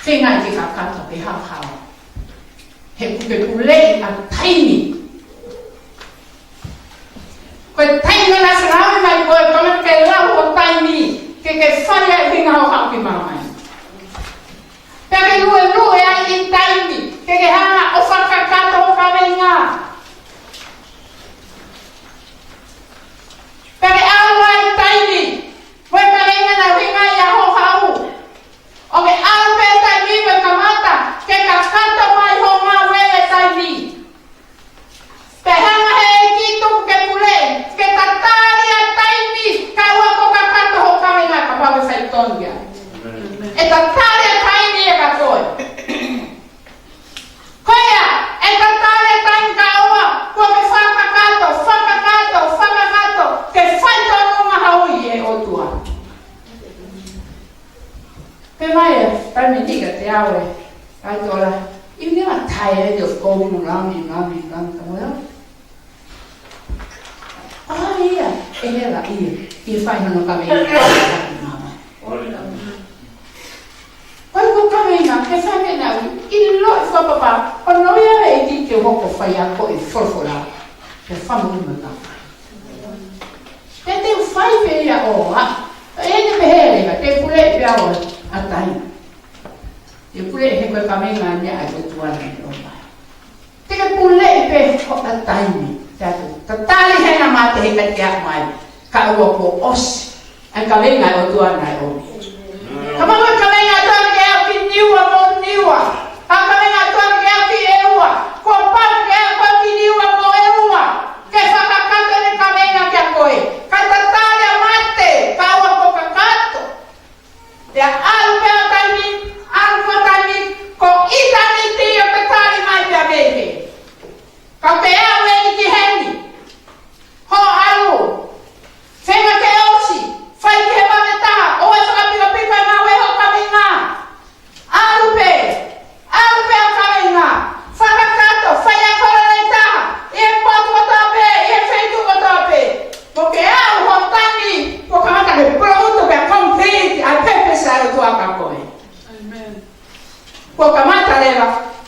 feinga ke kakato pē haohaoa. He ʻoku ke puleʻi ʻa e taimi. Ko e taimi naʻe fanauʻi mai koe, ko ʻene ke lau ʻo taimi, ke ke fai ai ʻa e ʻuhinga hoʻo haʻu ki māmani. Pea ke luelue ai ʻi taimi, ke ke hanga ʻo fakakakato hoʻo kaveinga. Pea ke ʻalu ai taimi, ko e kaveinga naʻe ʻuhinga ai hoʻo haʻu. ʻO ke ʻalu pē taimi pea kamata ke kakato mai hoʻo ngāue he taimi. Pea hanga he ʻEiki ʻo tuku ke pule, ke tatali ʻa e taimi, kae ʻoua kuo kakato hoʻo kaveinga kapau ʻoku ke faitotonu ia. ʻE tatali ʻa e taimi ia kia koe. Ko ia, ʻe tatali ʻa e taimi kae ʻoua kuo ke fakakakato, fakakakato, fakakakato, ke faitotonu hoʻo haʻu ʻi he ʻOtua. Pea mai e Prime Minister kiate au ē, ʻai tola, you never tired of going round and round and round the world? ʻO hangē ia ʻe hela ia, ʻi he fai hono kaveinga. Ko e kaveinga, ke fai meʻa naʻa ku ʻiloʻi fakapapau, ʻoku ʻi ai e ʻEiki ke hoko ʻo faiako ʻi he folofola, ke fakamoʻui mai ka. Te te u fai pē ia ʻo a. ʻE ne pehē leva, te pule pē au ʻa taimi. Te pule he ko e kaveinga ʻa e ʻOtua naʻe ʻomai. Te ke pule pē hoʻo taimi. Te atu, tatali he naʻa mate he ka te aʻu mai. Kae ʻoua kuo ʻosi ʻa e kaveinga ʻa e ʻOtua naʻe ʻomi. Ka mou e kaveinga ʻa e ʻOtua ke aʻu ki Niua mo Niua. ʻA e kaveinga ʻa e ʻOtua ke aʻu ki ʻEua. Kuo pau ke aʻu koe ki Niua mo ʻEua. Ke fakakakato ʻene kaveinga kia koe. Ka tatali ʻa e mate, kae ʻoua kuo kakato. Pea ʻalu pē ʻa taimi, ʻalu pē ʻa taimi, ko ʻitāniti ʻoku tatali mai pē mei hē. Ka pea ʻalu eni ki heni. Hoʻo ʻalu. Feinga ke ʻosi. Fai ki he vave taha. ʻOua ʻe fakapikopiko e ngāue hoʻo kaveinga. ʻAlu pē.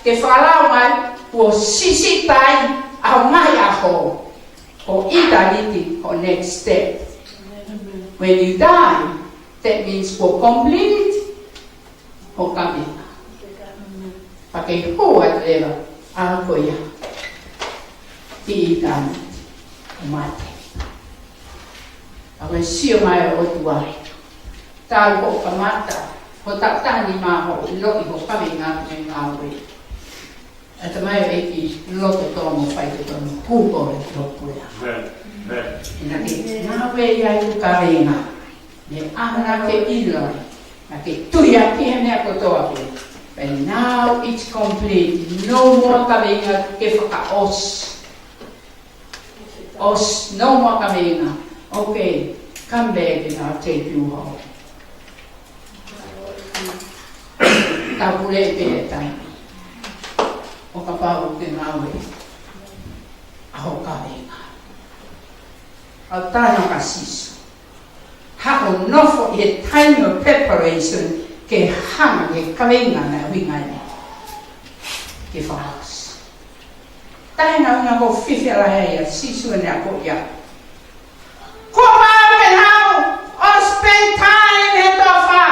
Ke fakalau mai, kuo siʻisiʻi ai ʻa e ngaahi ʻaho, ko ʻitāniti, ko e next step. When you die, that means kuo complete hoʻo kaveinga. Pea ke hū atu leva ʻa koe ia ki ʻitāniti ʻo mate. ʻA e sio mai ʻa e ʻOtua. Talu hoʻo kamata, hoʻo taʻu taha nima hoʻo ʻiloʻi hoʻo kaveinga mo e ngāue. ʻAtamai ʻEiki, loto tonu, faitotonu, hū koe ki hoku puleʻanga. Amen. Amen. ʻIna ke ngāue ʻi ai ʻeku kaveinga. Neongo naʻa ke ʻilo, naʻa ke tui ʻaki e meʻa kotoa pē. But now it's complete. No more kaveinga ke fakaʻosi. ʻOsi, no more kaveinga. Okay, come back and I'll take you home. Tāpule pē e taimi. ʻO kapau ʻoku ke ngāue ʻa hoʻo kaveinga. ʻA e tala ʻa Sīsū. Haʻu ʻo nofo ʻi he time of preparation ke hanga ki he kaveinga naʻe ʻuhinga ai ke fakaʻosi. Taimi naʻe ʻuhinga ko e fiefia lahi ai ʻa Sīsū ʻene ako ia. Kuo pau ke ne haʻu ʻo spend time he toafa,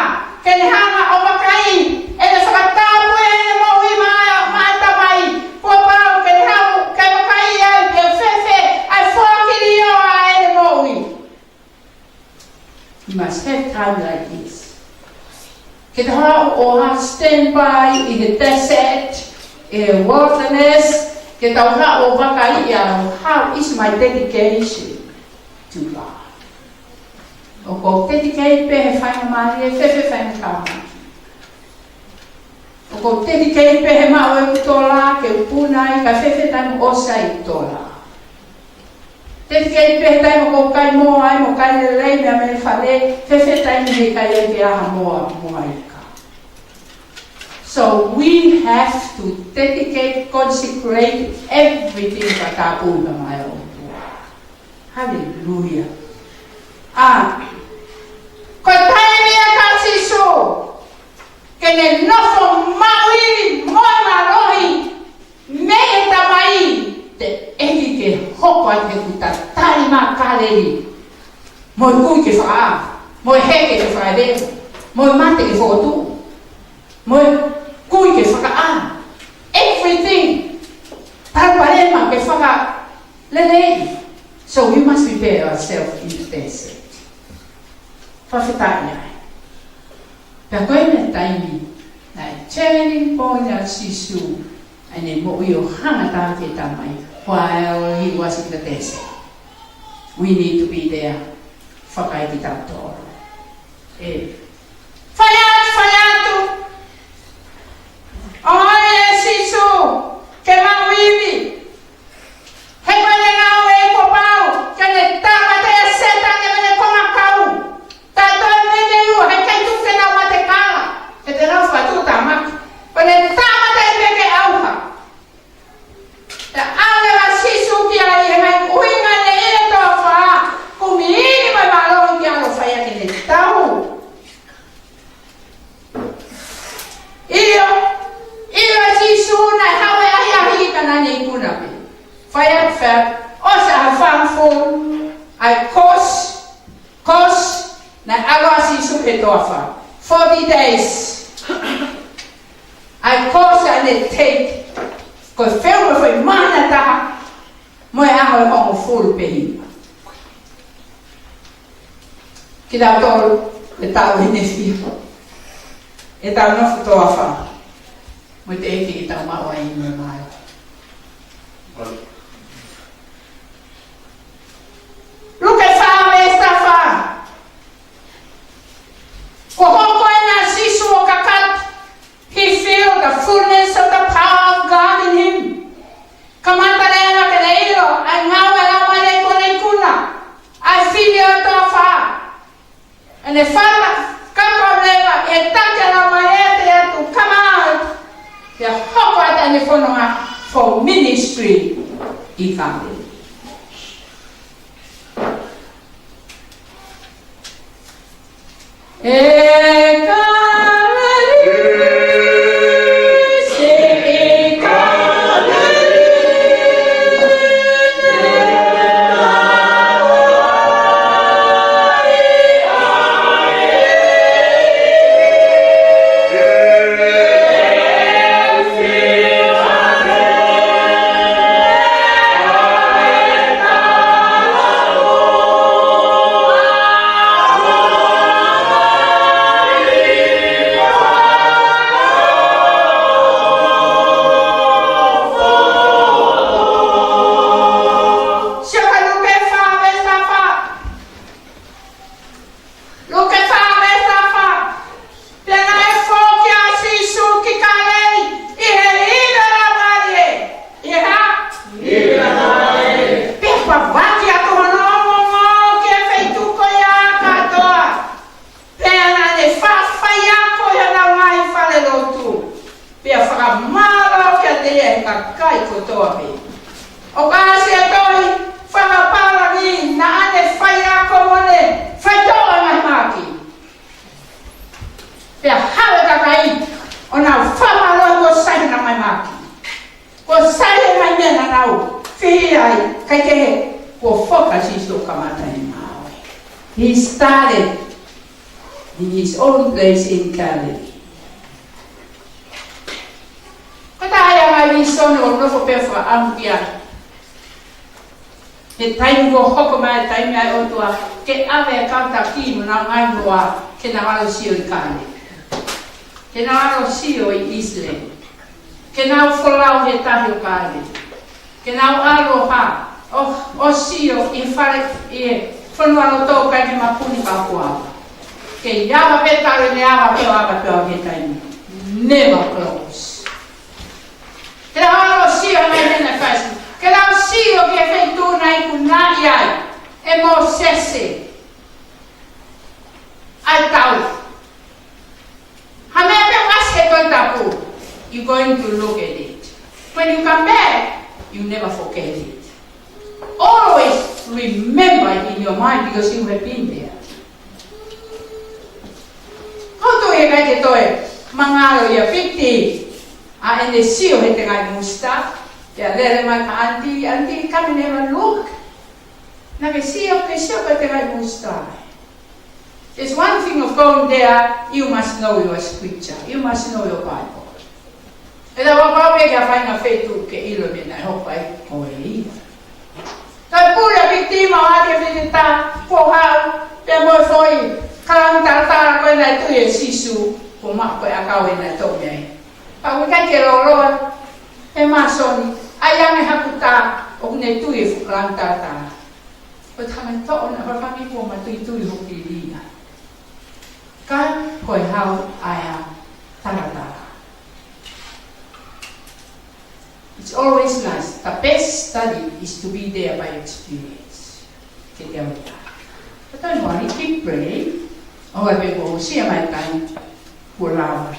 ke ne hanga ʻo vakai, ʻene fakatapui ʻene moʻui maʻa, maʻa e Tamai. Kuo pau ke ne haʻu ke vakai ai pe fēfē ʻa e foaki ʻo ʻene moʻui. You must have time like this. Ke tau haʻu ʻo ha stand by in the desert, in the wilderness, ke tau haʻu ʻo vakai ia, how is my dedication to God? ʻOku ou dedicate pē he faingamālie, fēfē faingamālie. ʻOku ou dedicate pē he maʻu ʻeku tola, ke u puna ai, ka fēfē taimi ʻoku ʻosi ai tola. Dedicate pē he taimi ʻoku ou kai moa ai, mo kai lelei meʻa mei fale, fēfē taimi heʻikai ai ke ʻi ai ha moa, moa ika. So we have to dedicate, consecrate everything ka tāpuna mai ʻa e ʻOtua. Haleluia. ʻA, ko e taimi ia ʻa Sīsū ke ne nofo maʻu ʻi he moʻui mālohi mei he Tamai, teʻeki ke hoko atu heʻeku tatali maʻa Kāleli. Mo e kui ke fakaʻā, mo e heke ke fakaʻeveʻeva, mo e mate ke fokotuʻu, mo e kui ke fakaʻā. Everything. Palopalema ke fakalelei. So we must prepare ourselves in the desert. Fakafetaʻi ai. Pea ko e meʻa taimi, naʻe turning point ʻa Sīsū, ʻa ʻene moʻui ʻo hanga atu ki he Tamai, while he was in the desert. We need to be there. Fakaʻeiki tautolu. ʻE. Fai atu, fai atu. ʻOi ʻe Sīsū, ke mau ivi. He ko ʻene ngāue kuo pau, ke ne tāmateʻi ʻa Sētane mo ʻene kongakau. Taʻe toe mei he ua, heʻikai tuku ke nau mate kala, he te nau fakatuʻutāmaki. Ko ʻene tāmateʻi pē ke ʻauha. Pea ʻalu ʻa Sīsū ki ai he ngaahi ʻuhinga ʻene ʻi he toafa, kumi ʻi he mālohi ke ʻalu ʻo fai ʻaki ʻene tau. ʻIo, ʻilo ʻe Sīsū naʻe haʻu e ʻahiʻahi ka naʻa ne ikuna pē. Fai atu, fai atu, ʻosi ʻa e fāngofulu, ʻa e course, course, naʻe ʻalu ʻa Sīsū ki he toafa. Forty days. ʻA e course naʻa ne take. Ko e feʻunga foʻi māhina ʻe taha, mo e ʻaho ʻe hongofulu pē hiva. Kitautolu, ʻe tau ʻi he fiha. ʻE tau nofo toafa. Mo e teʻeki ke tau maʻu ai ʻi he mālohi. Luke fā veesi fā. Ko e hoko ʻena ʻa Sīsū ʻo kakato. He feel the fullness of the power of God in him. Kamata leva ke ne ʻilo ʻa e ngāue ʻa e Laumālie kuo ne ikuna, ʻa e fili ʻo e toafa. ʻEne fata kaka leva ʻe taki ʻa e Laumālie ʻo ʻatu, come out. Pea hoko atu ʻene fononga for ministry ʻi Kāleli. ʻE Kāleli, se kakai kotoa pē. ʻOku ʻasi ʻa e tohi fakapālangi naʻa ne faiako mo ne faitoʻo ʻa e ngaahi mahaki. Pea haʻu e kakai ʻo nau fakamālō kuo sai ʻenau ngaahi mahaki. Kuo sai e ngaahi meʻa naʻa nau fihi ai, kae kehe, kuo foki ʻa Sīsū ʻo kamata ʻene ngāue. He started in his own place in Galilee. Ko e taha ia ʻa e ngaahi vīsone ʻoku nofo pē ʻo fakaʻamu ki ai. He taimi kuo hoko mai e taimi ʻa e ʻOtua ke ʻave ʻa e kau taki mo ʻenau ngaahi hoa ke nau ʻalu ʻo sio ʻi Kāleli. Ke nau ʻalu ʻo sio ʻi ʻIsileli. Ke nau folau he tahi ʻo Kāleli. Ke nau ʻalu ʻo hā, ʻo, ʻo sio ʻi he fale, ʻi he fonualoto kae ke mapuni ka kuava. Ke ava pē talu ʻene ava pē ʻo ava pē ʻo ava he taimi. Never close. Ke nau ʻalu ʻo sio ʻa e ngaahi meʻa naʻe fai. Ke nau sio ki he feituʻu naʻe ikunaʻi ai ʻe Mōsese ʻa e tau. Ha meʻa pē ʻoku ʻasi he Tohi Tapu, you going to look at it. When you come back, you never forget it. Always remember it in your mind because you have been there. Ko e toe ʻikai ke toe mangalo ʻia Piti ʻa ʻene sio he tengaʻi musita, pea lele mai ka anti, anti, come and have a look. Naʻa ke sio, ke sio ki he tengaʻi musita. There's one thing of going there, you must know your scripture, you must know your Bible. ʻE lava pau pē ke ʻi ai ha faʻahinga feituʻu ke ʻilo e meʻa naʻe hoko ai ko e ia. Ka pule ʻa Piti mo ʻAti ʻa Piti ta, ko hau, pea mo e foʻi kalauni talatala ko ē naʻe tui ʻe Sīsū, ko e maʻu ko ē ʻakau ē naʻe toʻo mei ai. Pea ʻoku ʻikai ke lōloa e masoni, ʻai ange haku ta, ʻoku ne tui e fuʻu kalauni talatala. Ko e tangata ʻoku ne hanga ʻo fai kuo matuitui hoku kilia. Ka ko e hau ʻa e talatala. It's always nice. The best study is to be there by experience. Ke te au ia. But don't worry, keep praying. ʻOua pē kuo ʻosi ʻa e taimi kuo lava.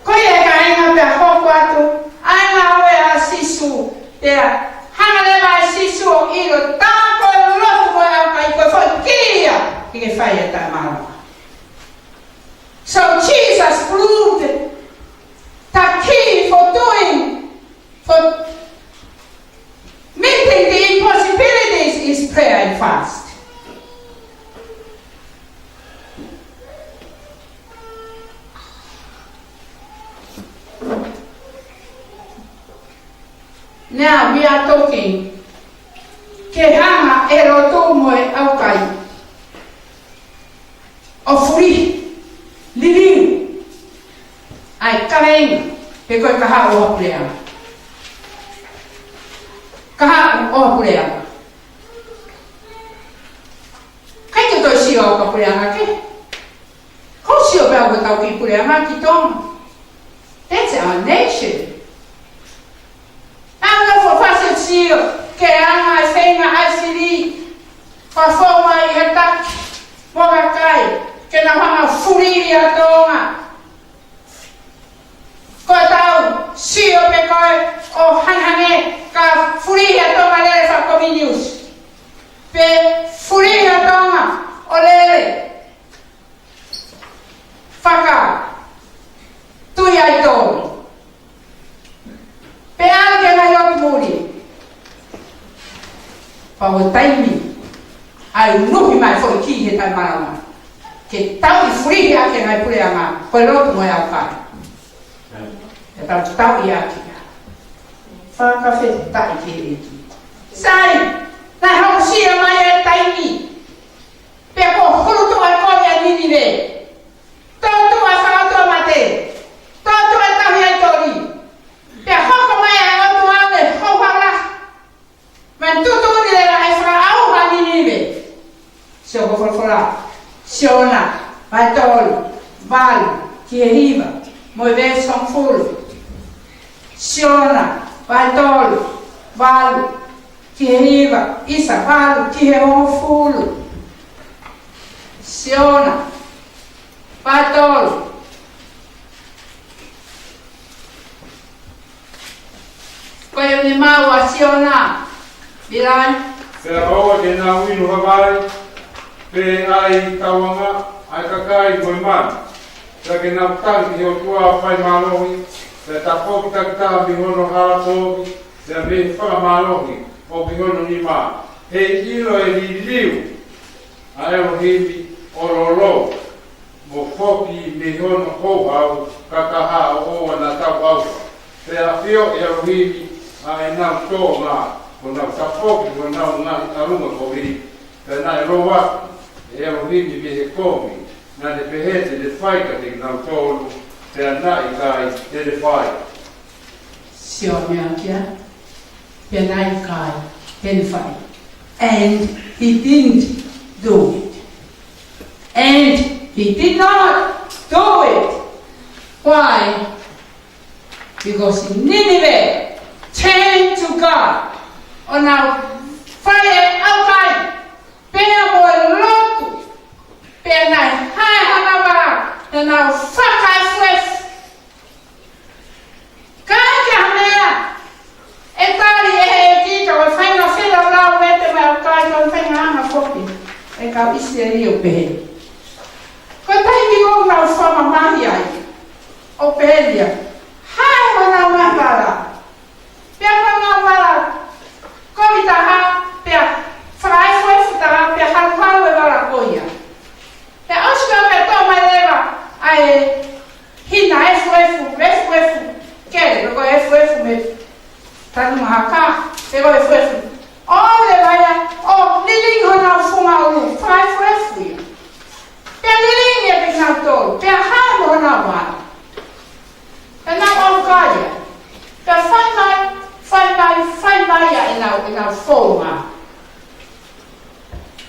Ko ia e kāinga pea hoko atu ʻa e ngāue ʻa Sīsū, pea hanga leva ʻe Sīsū ʻo ʻilo tā ko e lotu mo e ʻaukai ko e foʻi kī ia ke ke fai e taʻemālō. So Jesus proved the key for doing, for meeting the impossibilities is prayer and fast. Now we are talking ke hanga ʻe he lotu mo e ʻaukai ʻo fulihi, liliu ʻa e kaveinga pe ko e kahaʻu ʻo ha puleʻanga. Kahaʻu ʻo ha puleʻanga. ʻIkai ke toe sio au ki ha puleʻanga kehe. Ko e sio pē au ki hotau kiʻi puleʻanga ki Tonga. That's our nation. Naʻa nau fuʻu fasi ʻo sio ki he anga e feinga ʻa e fili. Fafo mai he taki mo e kakai ke nau hanga ʻo fulihi ʻa Tonga. Ko ʻetau sio pē ko ē ʻo hangehangē ka fulihi ʻa Tonga lele fakakominiusi. Pe fulihi ʻa Tonga ʻo lele fakatuiaitoli. Pea ʻalu ki he ngaahi lotu muli. Pea ʻoku taimi ai unuhi mai foʻi kī he taʻemālō. Ke tauʻi fulihi ʻaki e ngaahi puleʻanga, ko e lotu mo e ʻaukai. Ke tau tauʻi ʻaki. Fakafetaʻi ki he ʻEiki. Sai, naʻe hokosia mai e taimi. Pea kuo hulutuʻa e kolo ʻa Ninive. Tōtuʻa e fanga ʻotua mate. Tōtuʻa e tauhi ʻa e toli. Pea hoko mai ʻa e ʻOtua ʻo ne houhau lahi. Mo e tuʻutuʻuni leva e fakaʻauha ʻa Ninive. Sio ko e folofola. Siona, vahe tolu, valu ki he hiva, mo e veesi hongofulu. Siona, vahe tolu, valu ki he hiva, ʻisa, valu ki he hongofulu. Siona, vahe tolu. Pea ne maʻu ʻa Siona, Milai. Pea ʻoua te nau inu ha vai, pe ʻai tauanga ʻa e kakai mo e manu. Pea ke nau tangi ki he ʻOtua ʻo fai mālohi, pea tafoki takitaha mei hono hala kovi, pea mei he fakamālohi ʻoku ʻi hono nima. Heiʻilo ʻe liliu ʻa ʻElohimi ʻo lolo, mo foki mei hono houhau kakaha ʻo ʻoua naʻa tau ʻauha. Pea ʻafioʻi ʻe ʻElohimi ʻa ʻenau tōʻonga, ko ʻenau tafoki, ko ʻenau ngaahi ʻalunga kovi. Pea naʻe lou atu ʻe ʻElohimi mei he kovi naʻa ne pehē te ne fai kiate kinautolu, pea naʻe ʻikai te ne fai. Sio meʻa kia, pea naʻe ʻikai te ne fai. And he didn't do it. And he did not do it. Why? Because Nineveh turned to God. ʻO nau fai e ʻaukai, pea mo e lotu, pea naʻe hae hona vā, pea nau fakaefuefu. Ka ʻi ai ha meʻa ʻe tali ʻe he ʻEiki, ka ʻoku faingofua lau mete mai ʻa e ʻaukai, ka ʻoku faingofua foki ʻe he kau ʻIsileli ʻo pehē. Ko e taimi ko ē ʻoku nau fakamamahi ai, ʻo pehē ia, hae honau ngaahi vala. Pea ko e ngaahi vala kovi taha, pea fakaefuefu taha, pea haluhalu e vala ko ia. Pea ʻosi ko ia pea toʻo mai leva ʻa e hina efuefu, efuefu kele, pe ko e efuefu mei tanumahaka, pe ko e efuefu. ʻO leva ia ʻo lilingi honau funga ʻulu, fakaefuefu ia. Pea lilingi ia kiate kinautolu, pea hae mo honau vala. Pea nau ʻaukai ia. Pea fai mai, fai mai, fai mai ia ʻenau, ʻenau founga.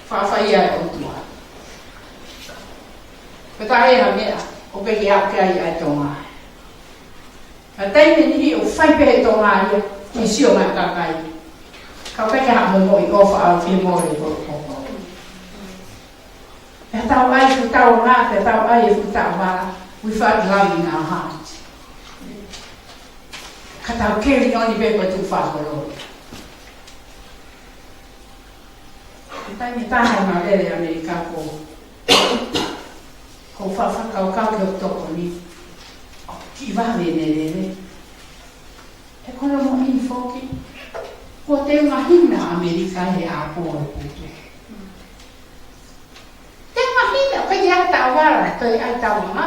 Faʻa fai ia ʻe he ʻOtua. Pea taʻe ʻi ai ha meʻa ʻoku ʻikai ke ʻi ai ʻa e Tonga. Ka taimi ʻe niʻihi ʻoku fai pē ʻe he Tonga ia, ke sio mai ʻa e kakai. Ka ʻoku ʻikai ke ʻi ai ha momoʻi ʻofa ʻaupito mo e ko, ko, ko. Pea tau ʻai e fuʻu tauanga, pea tau ʻai e fuʻu tauanga, without love in our heart. Ka tau keli oni pē ko e tukufakaholo. Ko e taimi ʻe taha ʻi he mālele ʻAmelika ko, ko e faʻa fakakaukau ki hoku tokoni, ʻoku kiʻi vave ʻene lele. He ko hono moʻoni foki, kuo teunga hina ʻa ʻAmelika he ʻapi ʻo e putu. Teunga hina, ʻoku ʻikai ke ʻi ai ha tauanga, toe ʻai tauanga.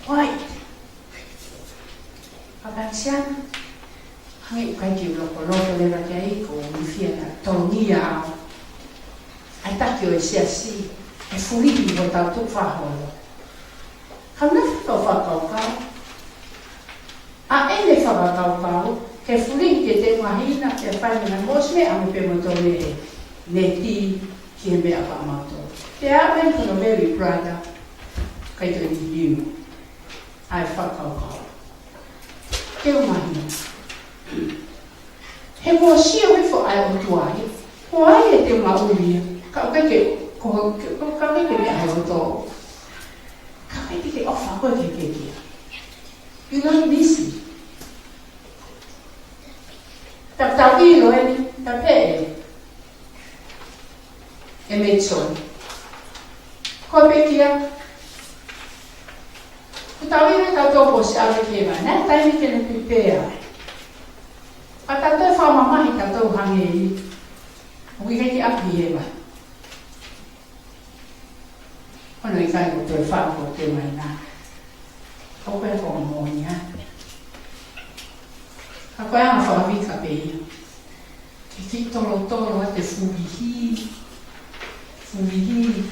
Why? Ka Palesitiana, hangē ʻoku ʻikai ke u loko loto leva ki ai, ko u fie naʻa tolongia au ʻa e taki ʻo e siasi, ʻe fulihi hotau tukufakaholo. Ka u naʻe fakakaukau, ʻa ʻene fakakaukau, ke fulihi ke teunga hina, ke fai mena mo e meʻa mo pē mo tone he, ne ti ki he meʻa ka mato. Pea ʻa e ko hono very brother, ʻikai ke liliu ʻa e fakakaukau. Teunga hina. He kuo sio hifo ʻa e ʻOtua ia, ko hai ʻe teunga ʻuli ia, ka ʻoku ʻikai ke, ko, ke, ko, ka ʻoku ʻikai ke meʻa ʻa e loto. Ka ʻoku ʻikai ke ʻofa koe ke ke kia. You don't miss it. Tau, tau ʻilo eni, tau pehē. ʻE Metson. Ko e pekia. Ko tau ʻilo tautolu ko si ave ke ma. Naʻe taimi ke ne pipea. Ka tautolu fakamamahi tautolu hangē ni. ʻOku ʻikai ke ʻapi ʻi hēvani. Hono ʻikai ko e toe faʻa ko e toe mai na. Ko e ko moʻoni ia. Ka ko e anga fakavika pē ia. Ke kiʻi tolotolo ʻa e fulihi. Fulihi.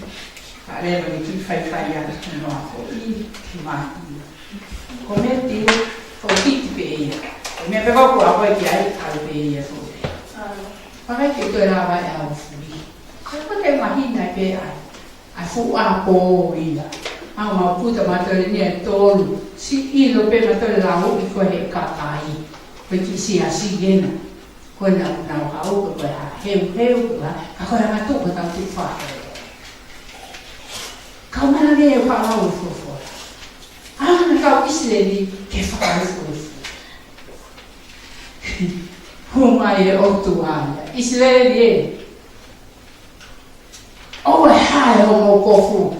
Ka leva ke kiʻi faifai ʻa e noa ko i ki mati. Ko e meʻa te u, ko e kiʻi pē ia. Ko e meʻa pē ko ʻoku ʻalu ki ai, ʻalu pē ia ko e. Pakai ke toe lava ʻe au fulihi. Ka ko e mahino pē ai. ʻA e fuʻu ʻapo ia. ʻA e mau puta mātuʻa ni ʻe tolu. Siʻi ʻilo pē mātuʻa lau ʻi ko e he kakai. Ko e kiʻi siasi ena. Ko e nau, nau hau, ko e ha heuheu, ko e ha, ka ko e ha tuʻu ko e tau tuʻu fā. Kau mana nei e faʻa lau e fuafua. ʻA e kau ʻIsileli ke fakaefuefu. Hū mai e ʻOtua ia. ʻIsileli ē, ʻoua ʻe hā homou kofu.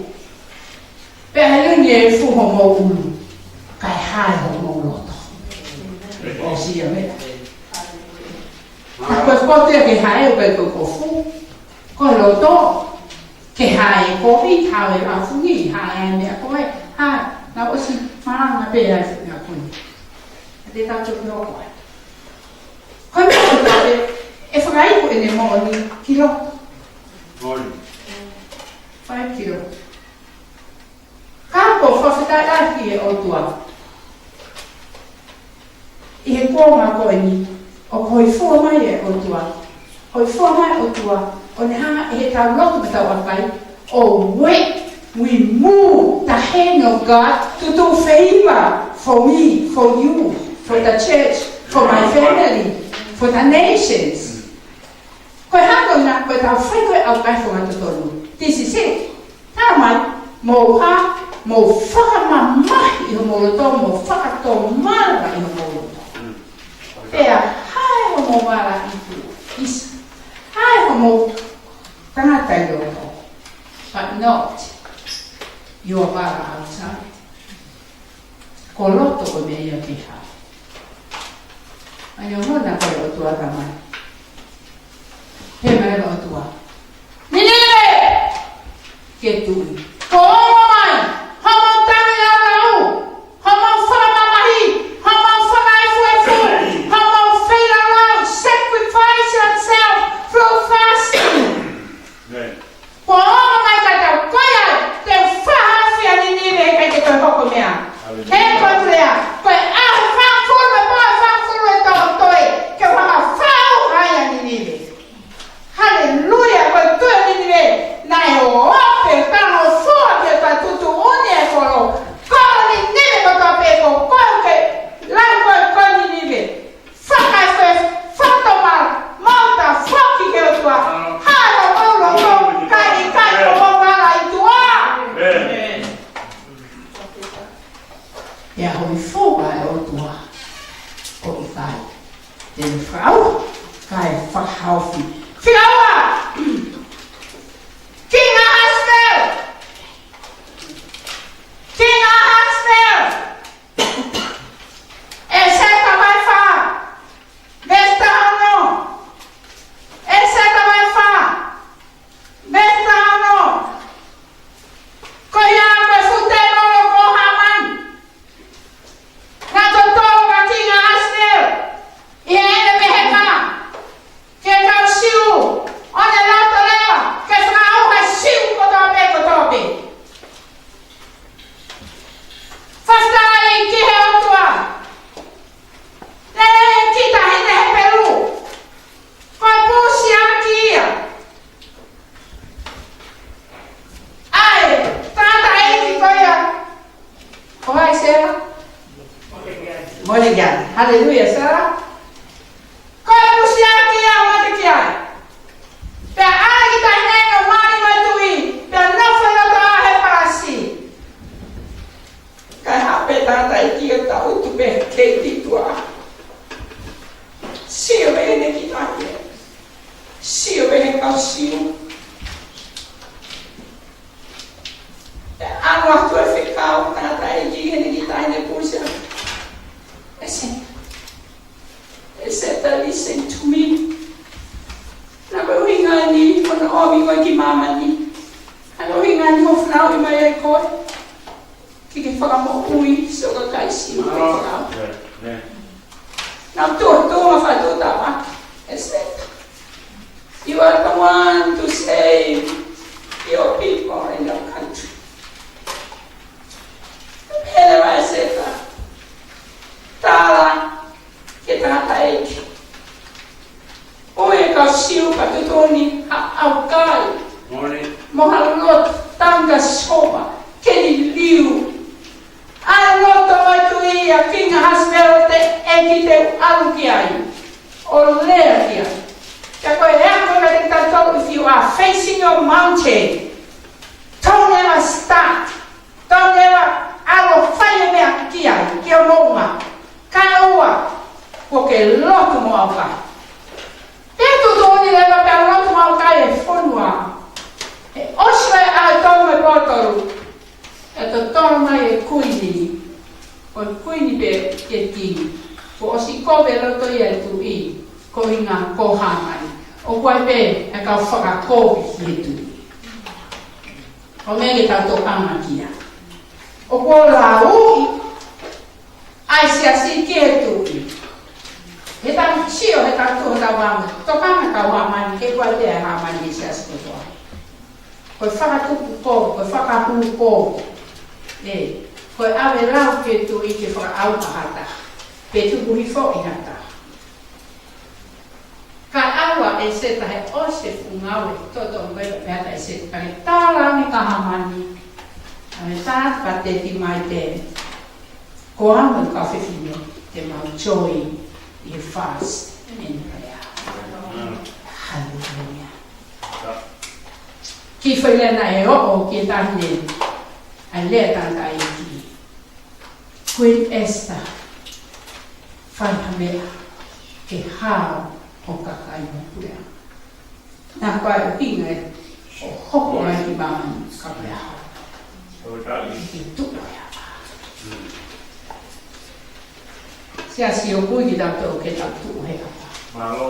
Pea ʻe luni e fu homou ʻulu, kae hā homou loto. ʻOsi ia meʻa. Ka ko e pote ke hā ʻoku ʻikai ko e kofu, ko e loto. Ke hā e kovi, hā e lafungi, hā e meʻa ko ē, hā, naʻa ʻosi malanga pē ai fuʻu meʻa ko ē. Te tau toki hoko ai. Ko e meʻa ko ē, ʻe fakaiku ʻene moʻoni kilo. Moʻoni. Five kilo. Ka ko e fakafetaʻi lahi ki he ʻOtua. ʻI he kuonga ko eni, ʻoku hōifua mai e ʻOtua. Hōifua mai e ʻOtua, ʻo ne hanga ʻe heʻetau lotu mo ʻetau ʻakai, ʻo we, we move the hand of God to do favor for me, for you, for the church, for my family, for the nations. Ko e hā ko ena, ko ʻetau fai ko ē ʻaukai fakatotonu. This is it. Talamai, mou hā, mou fakamamahi ʻi homou loto, mou fakatomala ʻi homou loto. Pea hā homou vala ʻi tuʻa, ʻisa. Hā homou tangata ʻi loto. But not your vala outside. Ko loto ko e meʻa ia ke hā. ʻA ia ʻoku ʻi ai e ʻOtua Tamai. He mai e ʻOtua. Ninive! Ke tui. Ko e ongo mai, homou tangi laulau, homou fakamamahi, homou fakaefuefu, homou feilaulau, sacrifice yourself through fasting. Amen. Ko e ongo mai ka tau ko ia, te u fakahaofi ʻa Ninive he ʻikai te toe hoko meʻa. Haleluia. He ko e lea, ko e ʻaho ʻe fāngofulu, ko e pō ʻe fāngofulu ʻe toʻotoʻo, ke u hanga ʻo fakahaofi ʻa Ninive. Haleluia, ko e tuʻi ʻo Ninive, naʻe ō ʻo pē tano fua ke ta tutuʻuni e kolo. Ko Ninive kotoa pē ko, ko ke, lau ko, ko Ninive. Fakaefuefu, fakatomala, mou tafoki ki he ʻOtua. Hā homou loto, kae ʻikai ko homou vala ʻi tuʻa. Amen. Pea hōifua e ʻOtua, ʻo ʻikai te ne fakaʻauha, kae fakahaofi. Fika ua. Kinga Ahasivelo. Kinga Ahasivelo. ʻEseta vahe fā, veesi taha ono. ʻEseta vahe fā, veesi taha ono. Ko ia ko e fuʻu tēvolo ko Hāmani, naʻe totolo kia Kinga Ahasivelo ʻi heʻene pehē mai ke kau Siu, ʻo ne loto leva ke fakaʻauha e Siu kotoa pē, kotoa pē. Fakafetaʻi ki he ʻOtua. Lele ki he taʻahine Hepelū. Ko e pusiaki ia. ʻA e tangataʻeiki ko ia. Ko hai Sela? Mōlekani. Haleluia, Sela. Ko e pusiaki ia ʻo Mōlekani. Pea ʻalu ki he taʻahine ʻo mali mai tuʻi, pea nofo ʻi loto ʻa e palasi. Kae haʻu pē tangataʻeiki ʻo tangutu pē kei tuʻa. Sio pē heʻene kiʻi taʻahine. Sio pē he kau Siu. Pea ʻalu atu e fekau tangataʻeiki heʻene kiʻi taʻahine pusiaki. ʻEseta. ʻEseta, listen to me. Naʻa ko e ʻuhinga eni hono ʻomi koe ki māmani. Naʻa ko e ʻuhinga eni hono fanauʻi mai ai koe. Ke ke fakamoʻui siʻo kakai Siu, ke fakaʻauha. Amen. Naʻa tuʻu, tuʻu ma fatu tama. ʻEseta. You are the one to save your people and your country. Pehē leva ʻe ʻEseta, tala ki he tangataʻeiki, ʻoua ʻe kau Siu ka tuʻutuʻuni ha ʻaukai mo ha lotu tangata Sihova ke liliu. ʻA e loto ʻo e tuʻi ʻa Kinga Ahasivelo, teʻeki te u ʻalu ki ai ʻo lea ki ai. Ka ko e ako ʻa kitautolu, if you are facing your mountain, don't ever start. Don't ever ʻalu ʻo fai e meʻa ki ai, ki ho moʻunga. Kae ʻoua, Kuo ke lotu mo ʻaukai. Pea tuʻutuʻuni leva pea lotu mo ʻaukai e fonua. He ʻosi e ʻaho tolu mo e pō tolu, ʻe totolo mai e kuini. Ko e kuini pē ke kingi. Kuo ʻosi kovi e loto ia e tuʻi, ko e ʻuhinga ko Hāmani. ʻOku ʻi ai pē e kau fakakovi ki he tuʻi. Ko e meʻa ke tau tokanga ki ai. ʻOku ou lauʻi ʻa e siasi ki he tuʻi. He tau sio, he tau tuʻu, he tau vanga. Tokanga ki Hāmani, ke ʻoua te ʻai ʻa Hāmani he siasi kotoa. Ko e fakatupu kovi, ko e fakahū kovi. ʻE, ko e ʻave lau ki he tuʻi ke fakaʻauha ha taha. Pe tuku hifo ʻi ha taha. Kae ʻalu ʻa ʻEseta he ʻosi e fuʻu ngāue, totonu ko ē pea pehē atu ʻa ʻEseta, ka ke tala ange kia Hāmani, ʻa e tā ka te ti mai te, ko au mo e kau fefine, te mau join ʻi he fast and prayer. Hallelujah. Kiʻi foʻi lea naʻe ʻoʻo ki he taʻahine, ʻa e lea tangataʻeiki. Queen Esther, fai ha meʻa ke hao ho kakai mo e puleʻanga. Naʻe ʻikai ʻuhinga ia ʻo hoko mai ki māmani ka ko e hao. Ke tuʻu he ʻapā. Siasi, ʻoku ui kitautolu ke tau tuʻu he ʻapā. Mālō.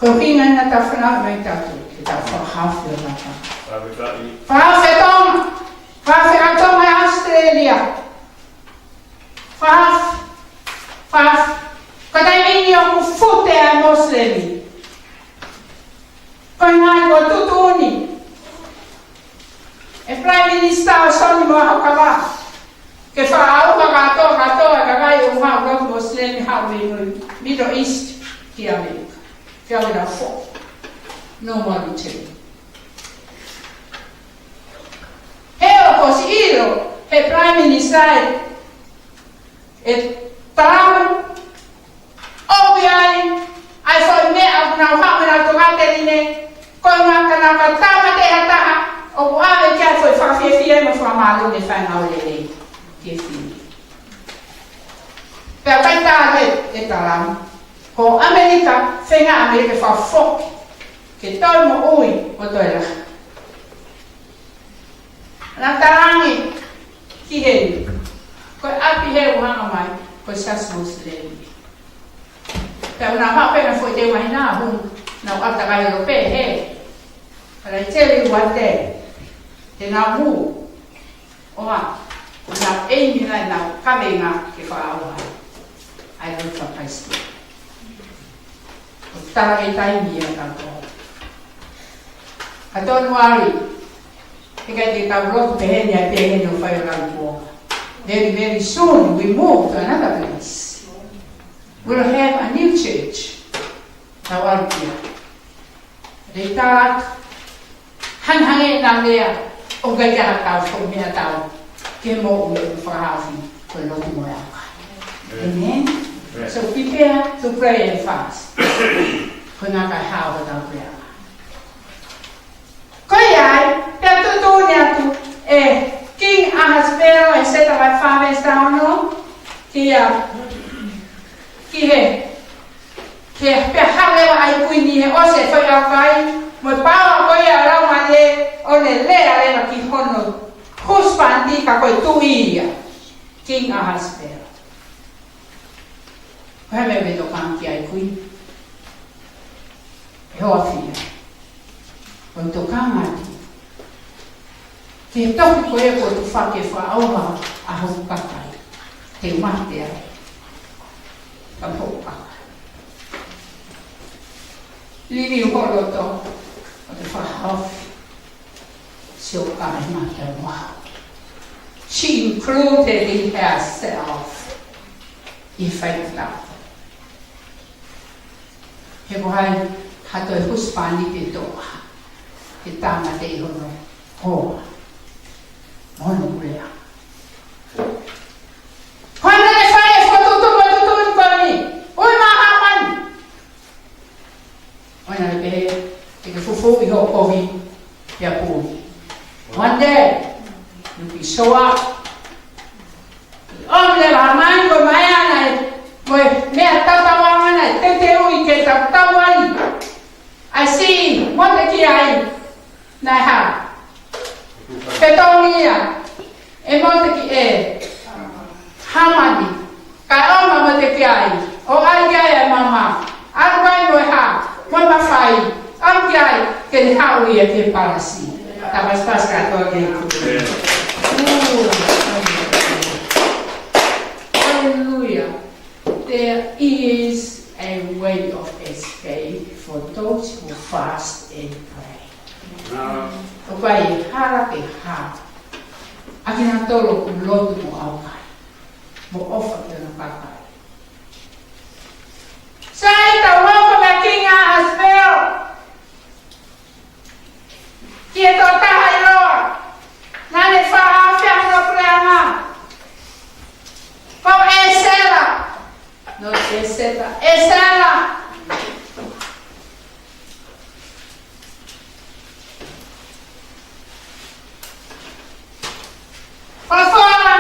Ko e ʻuhinga ia naʻa tau fanauʻi mai kitautolu, ke tau fakahaofi hotau ʻapā. Fakahaofi e Tonga. Fakahaofi e Tonga ʻi ʻAositelēlia. Fakahaofi, fakahaofi. Ko e taimi ni ʻoku fute ʻa e Mosilemi. Ko e ʻuhinga ia kuo tuʻutuʻuni ʻe he Prime Minister ʻo Soni mo Haukava ke fakaʻauha kātoa, kātoa e kakai ʻoku haʻu, ko e Mosilemi haʻu mei he Middle East ki ʻAmelika. Ke ʻave ʻo foki. No more return. He ʻoku ʻosi ʻilo ʻe he Prime Minister ʻe Trump ʻoku ʻi ai ʻa e foʻi meʻa ʻoku nau haʻu mo ʻenau tokāteline, ko e ʻuhinga ka nau ka tāmateʻi ha taha, ʻoku ʻave ki ai e foʻi fakafiefia mo e fakamālō ʻi he fai e ngāue lelei ki he fili. Pea ʻikai tā ʻe, ʻe Trump, ko ʻAmelika, feinga ʻAmelika ke fakafoki, ke toe moʻui ʻo toe lahi. Naʻa tau talaange ki heni, ko e ʻapi ʻe hanga mai, ko e siasi Mosilemi. Pea ʻoku nau haʻu pē ʻo foʻi teu mahina, hū, nau ʻata kai lo pē he. But I tell you what day, te nau hū, ʻo hā, ʻo nau ʻai mai ʻenau kaveinga ke fakaʻauha ʻa e lotu faka-Kalisitiane. ʻO tala e taimi ia kātoa. Ka tonu ali, he ʻikai te tau lotu pehē ni ai pehē ni ʻo fai ʻa e lau kuonga. Very, very soon we move to another place. We'll have a new church. Tau alu ki ai. Te u tala atu, hangehangē ʻenau lea, ʻoku ʻikai ke ʻi ai ha tau foʻi meʻa tau ke moʻui ʻo fakahaofi, ko e lotu mo e ʻaukai. Amen. Amen. So prepare to pray and fast. Ko e ʻuhinga kae hao hotau puleʻanga. Ko ia ai, pea tuʻutuʻuni atu ʻe King Ahasuero ʻa ʻEseta vahe fā veesi taha ono, ki he, ki he, ki he, pea hale ʻa e kuini he ʻosi e foʻi ʻaukai, mo e paoa ko ia ʻo e Laumālie, ʻo ne lea leva ki hono husepāniti ka ko e tuʻi ia, King Ahasuero. Ko e hā e meʻa ʻoku tokanga ki ai e kuini? ʻE hoa fia. ʻOku tokanga atu ki he tohi ko ia kuo tufa ke fakaʻauha ʻa hoku kakai. Te u mate ai. Ka hoku kakai. Liliu ho loto. ʻO te fakahaofi. Sio ka e mata wa. She included in herself. ʻI he faingataʻa. He ko hai ha toe husepāniti ʻe toʻa. Ke tāmateʻi hono hoa. Hono puleʻanga. Ko ena ne fai e fokotuʻutuʻu mo e tuʻutuʻuni ko eni. ʻOi mā Hāmani. ʻOi naʻe pehē, te ke fufū ʻi hoʻo kovi, pea puli. One day, you'll be show up. ʻOmi leva Hāmani, ko e meʻa ʻana ē, ko e meʻa tatau Naʻe hā? Petonia, ʻe Mōteki-, ʻe Hāmani, kae ʻomi ʻa Mōtekiai, ʻo ʻai ki ai ʻa e maama, ʻalu ai mo e hā, mo e mafai, ʻalu ki ai, ke ne haʻu ia ki he palasi. Tau pasipasi kātoa ki he ʻEiki. Hallelujah. There is a way of escape for those who fast and pray. ʻOku ʻi ai e hala ke hā ʻa kinautolu ʻoku lotu mo ʻaukai, mo ʻofa ki hono kakai. Sai, tau ō ko e meʻa ki he ʻAsapeo. Ki he tokotaha ʻiloa naʻa ne faʻa afe ʻa hono puleʻanga. Ko ʻEsela. No, ʻEsela. ʻEsela. Folofola,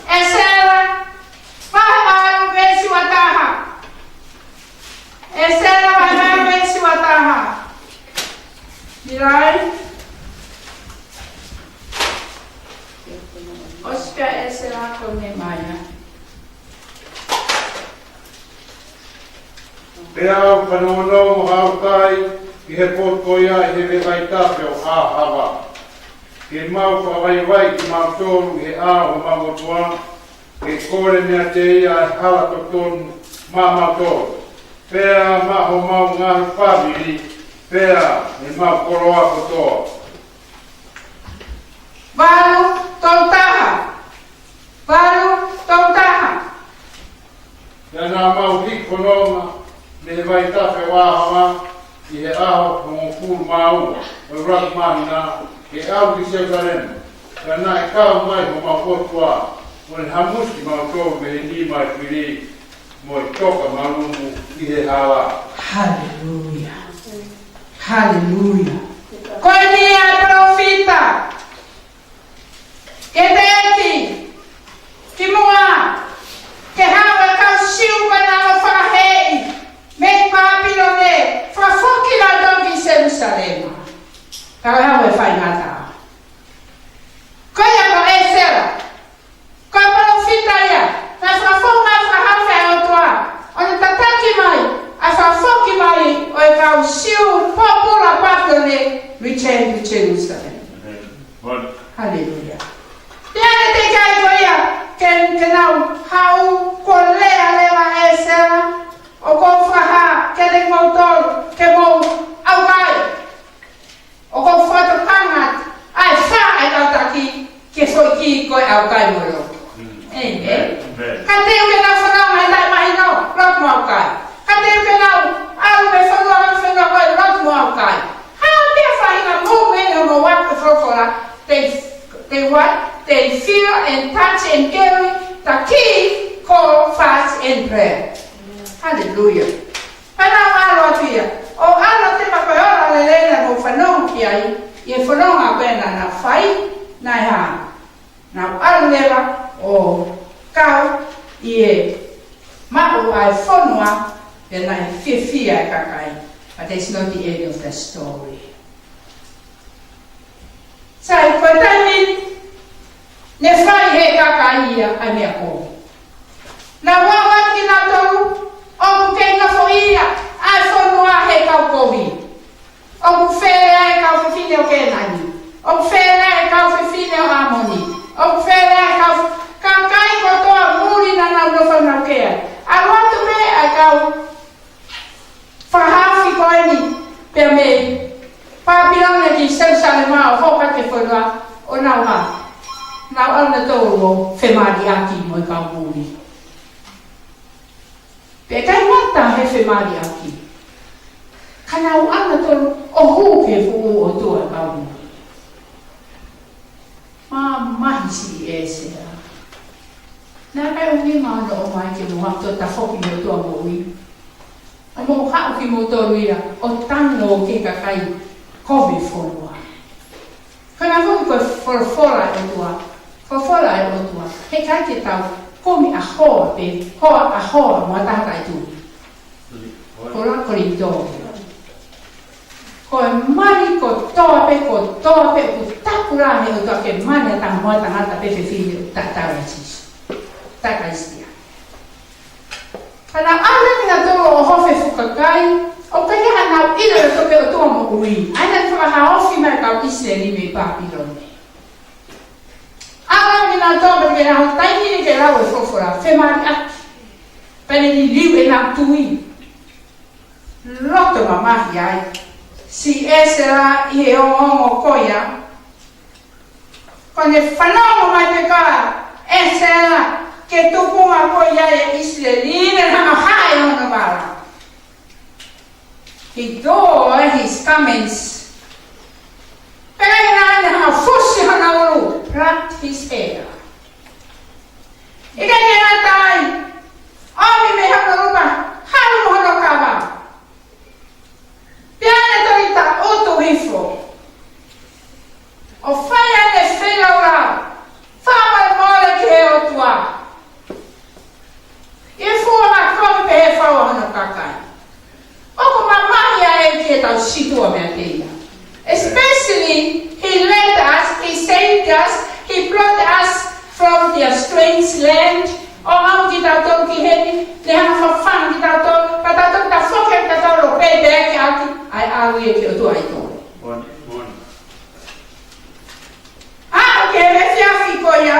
ʻEsela, vahe valu veesi uataha. ʻEsela vahe valu veesi uataha. Milai. ʻOsi pē ʻEsela ko Nehemaia. Pea u fanongonongo ʻaukai ʻi he potu ko ia ʻi he vaitafe ʻo ʻAhava, ke mau fakavaivai kimautolu ʻi he ʻao ʻo homau ʻOtua, ke kole meiate ia ʻa e hala totonu maʻamautolu, pea maʻa homau ngaahi fāmili, pea ʻemau koloa kotoa. Valu tolu taha. Valu tolu taha. Pea naʻa mau hiki fononga mei he vaitafe ʻo ʻAhava ʻi he ʻaho hongofulu mā ua ʻo e ʻuluaki māhina, ke ʻalu ki Selusalema. Pea naʻe kau mai homau ʻOtua, ʻo ne hamusi kimautolu mei he nima ʻo e fili mo e toka malumu ʻi he hala. Haleluia. Haleluia. Ko eni ʻa e palōfita. Ke teʻeki kimuʻa ke haʻu e kau Siu ko ē naʻa nau fakaheeʻi mei Pāpilone, fakafoki kinautolu ki Selusalema. Ka ʻe haʻu e faingataʻa. Ko ia ko ʻEsela. Ko e palōfita ia, naʻe fakafoʻou mai fakahaofi ʻe he ʻOtua, ʻo ne tataki mai ʻa e fakafoki mai ʻo e kau Siu pōpula Pāpilone, return to Jerusalem. Amen. Haleluia. Pea ne teʻeki ai ko ia ke, ke nau haʻu, kuo lea leva ʻe ʻEsela, ʻoku ou fakahā kiate kimoutolu ke mou ʻaukai. ʻOku ou fakatokanga atu, ʻa e fā ʻa e kau taki ke foki ko e ʻaukai mo e lotu. Mm. Amen. Amen. Ka te u ke nau fanongo he taimi mahino, lotu mo ʻaukai. Ka te u ke nau ʻalu mei he fonua ki he fonua ko ē, lotu mo ʻaukai. Hā pē ha faʻahinga mou mene mo ʻaukai, folofola, they, they what? They feel and touch and carry the key called fast and prayer. Hallelujah. Pea naʻa nau ʻalu atu ia, ʻo ʻalu atu pē ko e ola lelei naʻa mou fanongo ki ai ʻi he fononga ko ē naʻa nau fai, naʻe hā? Naʻa nau ʻalu leva ʻo kau ʻi he maʻu ʻa e fonua, pea naʻe fiefia e kakai. But that's not the end of the story. Sai, ko e taimi ni, ne fai ʻe he kakai ia ʻa e meʻa ko ē. Naʻa nau ʻalu atu kinautolu, ʻoku kei nofoʻia ʻa e fonua ʻe he kau kovi. ʻOku fele ai e kau fefine ʻo Kēnani. ʻOku fele ai e kau fefine ʻo ʻĀmoni. ʻOku fele ai e kau kakai kotoa muli naʻa nau nofo ʻi ai. ʻAlu atu pē ʻa e kau fakahaofi ko eni, pea mei Pāpilone ki Selusalema ʻo hoko atu ki he fonua, ʻo nau hā? Nau ʻalu nautolu ʻo femaliʻaki mo e kau muli. Pea ʻikai ngata he femaliʻaki, ka nau ʻalu nautolu ʻo hū ki he fuʻu ʻotua ʻo e kau muli. Mamahi siʻi ʻEsela. Naʻe ʻikai ʻuhinga hono ʻomai ke mou hanga ʻo tafoki mei he ʻOtua moʻui, ʻo mou haʻu kimoutolu ia ʻo tango ki he kakai kovi ʻo e fonua. Ka naʻe foki ko e folofola ʻa e ʻOtua, folofola ʻa e ʻOtua, he ʻikai ke tau kumi ʻa e hoa pē, hoa ʻa e hoa mo e taha taʻetui. Ko e ʻuluaki Kolinitō. Ko Ko e mali kotoa pē, kotoa pē ʻoku taku lahi ʻe he ʻOtua ke mali ʻa e tangata, tangata pe fefine ʻoku tatau ʻia Sīsū. Takai sia. Ka naʻa nau ʻalu ʻo nau tō ʻo hofe fuʻu kakai, ʻoku ʻikai ke nau ʻilo ʻe nautolu pe ʻOtua moʻui. ʻA ia naʻe fakahaofi mai e kau ʻIsileli mei Pāpilone. ʻAlu ʻo nau tō pē ke nau taimi ni ke lau e folofola, femaliʻaki. Pea ne liliu ʻenau tui. Loto mamahi ai siʻi ʻEsela ʻi he ongoongo ko ia. Ko ʻene fanongo mai pē ko ʻEsela ki he tupuʻanga ko ia ʻa ʻIsileli, ne hanga ʻo haʻi hono vala. He tore his garments. Pea ne hanga ʻo fusi hono ʻulu, plucked his hair. ʻIkai ke ngata ai, ʻomi mei hono ʻulu pea halu hono kava. Pea ne toki taʻutu hifo ʻo fai ʻene feilaulau fakamolemole ki he ʻOtua ʻi he fuʻu ʻamanaki pehē fau ʻa hono kakai. ʻOku mamahi ʻa e ʻEiki ʻi heʻetau situʻa meiate ia. Especially, he led us, he saved us, he brought us from the strange land. ʻO aʻu kitautolu ki heni, ne hanga ʻo fafanga kitautolu, pea tautolu tafoki kitautolu ʻo pay back ʻaki ʻa e ʻalu ia ki he ʻOtua ʻi tō. Moʻoni, moʻoni. ʻA, ʻoku ʻi he efiafi ko ia,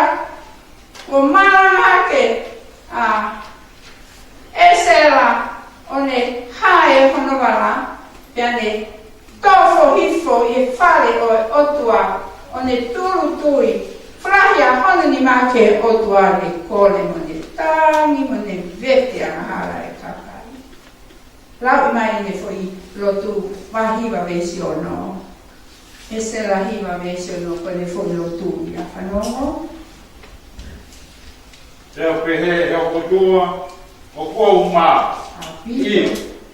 ʻo malanga hake ʻa ʻEsela ʻo ne haʻi hono vala, pea ne tō hifo ʻi he fale ʻo e ʻOtua, ʻo ne tūʻulutui, falahi ʻa hono nima ki he ʻOtua, ne kole mo ne tangi mo ne vete angahala e kakai. Lau mai ʻene foʻi lotu, vahe hiva veesi ono. ʻEsela hiva veesi ono, ko ʻene foʻi lotu ia, fanongo. Pea u pehē, ʻE hoku ʻOtua, ʻoku ou mā. ʻIo,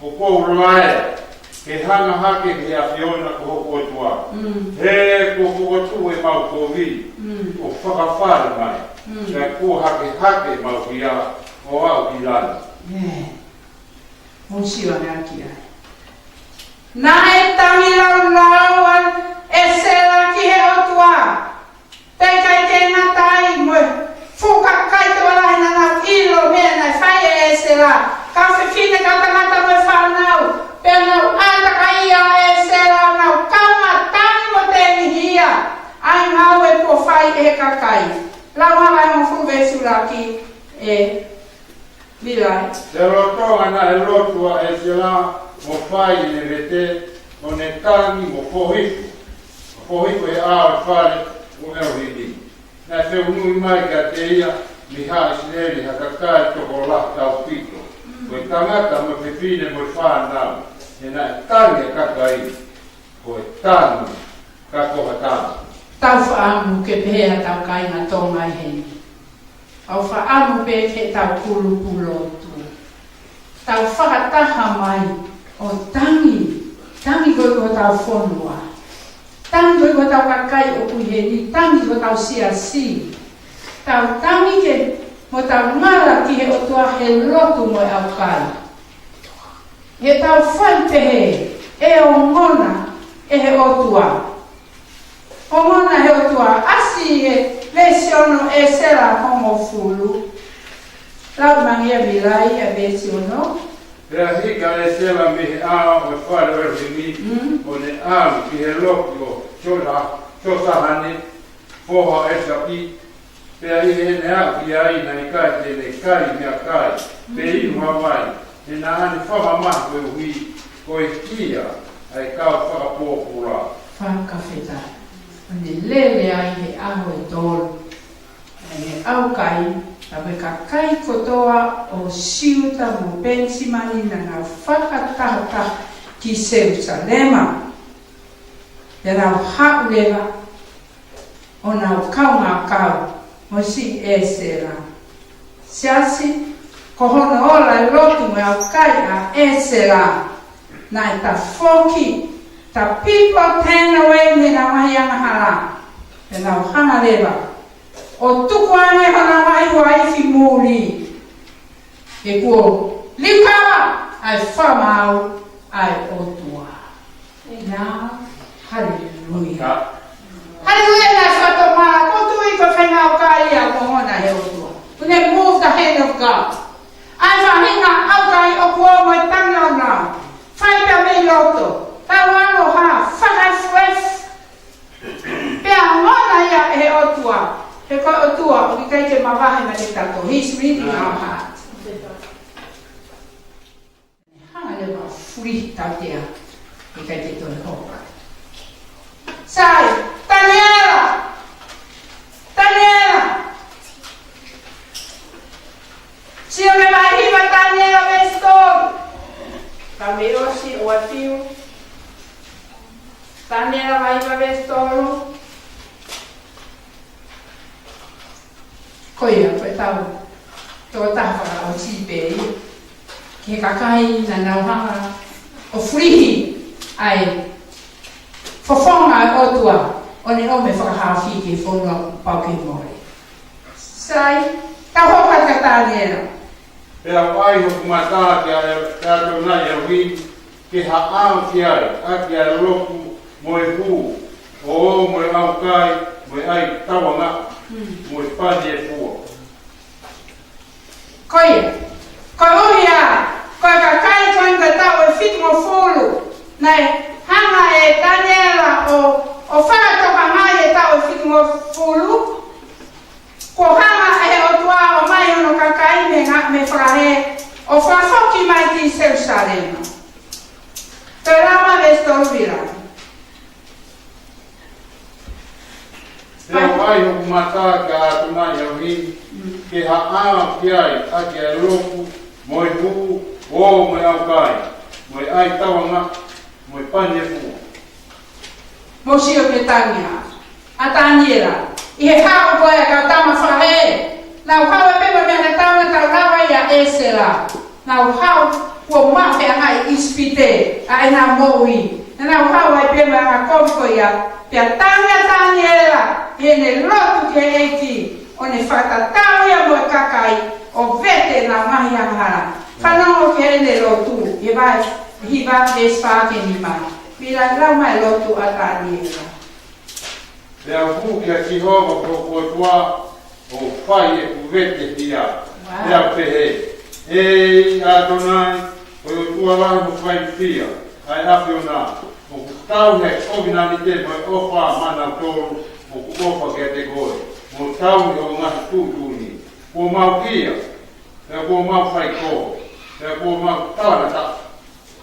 ʻoku ou laea ke hanga hake ki he ʻAfiona ko hoku ʻOtua. Mm. He kuo fokotuʻu ʻemau kovi, mm, ʻo fakafale mai. Mm. Pea kuo hakehake ʻemau hia ʻo aʻu ki langi. ʻĒ. Mou sio ange ki ai. Naʻe tangi laulau ʻa ʻEsela ki he ʻOtua. Pea ʻikai ke ngata ai, mo e fuʻu kakai tokolahi naʻa nau ʻilo e meʻa naʻe fai ʻe ʻEsela. Kau fefine, kau tangata mo e fānau. Pea nau ʻātakaiʻi ʻa ʻEsela, nau kaungā tangi mo tengihia ʻa e ngāue kuo fai ʻe he kakai. Lau mai e hongofulu veesi ʻuluaki ē. Mila. Pea lolotonga naʻe lotu ʻa ʻEsela mo fai ʻene vete, ʻo ne tangi mo foʻi hifo, mo foʻi hifo he ʻao ʻo e fale ʻo ʻElohimi. Naʻe fehunuʻi mai kiate ia mei haʻa ʻIsileli ha kakai tokolahi ʻaupito, ko e tangata mo e fefine mo e fānau. He naʻe tangi ʻa e kakai ko e tangi ka ko ha tau. Tau fakaʻamu ke pehē ʻetau kāinga Tonga ʻi heni. ʻOku ou fakaʻamu pē ke tau kulupu lotu. Tau fakataha mai ʻo tangi, tangi ko ē ki hotau fonua. Tangi ko ē ki hotau kakai ʻoku ʻi heni, tangi ki hotau siasi. Tau tangi ke, mo tau ngala ki he ʻOtua he lotu mo e ʻaukai. He tau fai pehē, ʻe ongona ʻe he ʻOtua. Ongona he ʻOtua, ʻasi he veesi ono ʻEsela hongofulu. Lau mai ange Mila ia veesi ono. Pea hiki ʻa ʻEsela mei he ʻao ʻo e fale ʻo ʻElohimi, mm, ʻo ne ʻalu ki he loki ʻo Sosa-, Sosahane, foha ʻo ʻEsapiti, pea ʻi heʻene aʻu ki ai naʻe ʻikai te ne kai meʻakai, pe inu ha vai, he naʻa ne fakamamahi koeʻuhi ko e hia ʻa e kau fakapōpula. Fakafetaʻi. ʻO ne lele ai he ʻaho ʻe tolu ʻa e ʻaukai, ʻa e kakai kotoa ʻo Siuta mo Penisimani naʻa nau fakatahataha ki Selusalema. Pea nau haʻu leva ʻo nau kaungā kau mo siʻi ʻEsela. Siasi, ko hono ola e lotu mo e ʻaukai ʻa ʻEsela, naʻe tafoki, the people turn away mei heʻenau ngaahi angahala. Pea nau hanga leva ʻo tuku ange honau ngaahi uaifi muli. He kuo liukava ʻa e fakamaau ʻa e ʻOtua. Haleluia. Haleluia, na fato ma, ko tui ko fenga o kai a ko hona he ʻOtua. When they move the hand of God. ʻAi faʻahinga ʻaukai ʻoku ʻomai tangi ʻo nau. Fai pea mei loto. Tau ʻalu ha, fakaefuefu. Pea ngona ia ʻe he ʻOtua. He ko e ʻOtua, ʻoku ʻikai ke mavahe ma te tato. He's reading our heart. Hanga leva fuli tautea, ʻikai ke toe hopa. Sai, Taniela! Taniela! Sio leva hiva Taniela veesi tolu. Ka me ʻosi ʻo atiu. Taniela vahe hiva veesi tolu. Ko ia, ko e tau, tō taha fakaʻosi pē ia. Ki he kakai naʻa nau hanga ʻo fulihi ʻa e fofonga ʻo e ʻOtua, ʻo ne ʻomai fakahaofi ki he fonua kuo pau ke mole. Sai, tau hoko atu kia Taniela. Pea ʻai hoku mata kia, kia ʻAtonai ʻElohimi, ke haʻao ki ai, ʻaki ʻa e loku, mo e hū, ʻo, mo e ʻaukai, mo e ʻai tauangaʻa, mo e pani e fua. Ko ia, koeʻuhi ko e kakai ko eni ko e taʻu ʻe fitungofulu, naʻe hanga ʻe Taniela ʻo, ʻo fakatokangaʻi e taʻu ʻe fitungofulu, kuo hanga ʻe he ʻOtua ʻo ʻomai hono kakai mei he ngaahi, mei he fakahē, ʻo fakafoki mai ki Selusalema. Toe lau mai veesi tolu vila. Pea ʻai hoku mata kia ʻAtonai ʻElohimi, ke haʻao ki ai, ʻaki ʻa e loku, mo e hū, ʻo, mo e ʻaukai, mo e ʻai tauangaʻa, mo e pani e fua. Mou sio ki he tangi ʻa Taniela. ʻI he haʻu ko ē ʻa e kau tama fakahē. Nau haʻu pē mo e meʻa naʻa tau, naʻa tau lava ia ʻe Sela. Nau haʻu kuo maʻu pē ʻa e ngaahi ʻIsipite ʻa ʻenau moʻui. Naʻa nau haʻu ai pē mo e anga kovi ko ia. Pea tangi ʻa Taniela. ʻI heʻene lotu ki he ʻEiki. ʻO ne fakatatau ia mo e kakai. ʻO vete ʻenau ngaahi angahala. Fanongo ki heʻene lotu. ʻI he vahe hiva veesi fā ki he nima. Mila lau mai lotu ʻa Taniela. Pea u hū kia Sihova ko hoku ʻOtua, ʻo fai ʻeku vete hia. Wow. Pea u pehē, ʻEiki ʻAtonai, ko e ʻOtua lahi mo fakafiefia, ʻa e ʻAfiona, ʻoku tauhi ʻa e kovinānite mo e ʻofa maʻanautolu, ʻoku ʻofa kiate koe, mo tauhi hoʻo ngaahi tuʻutuʻuni. Kuo mau hia, pea kuo mau faikō, pea kuo mau talangataʻa,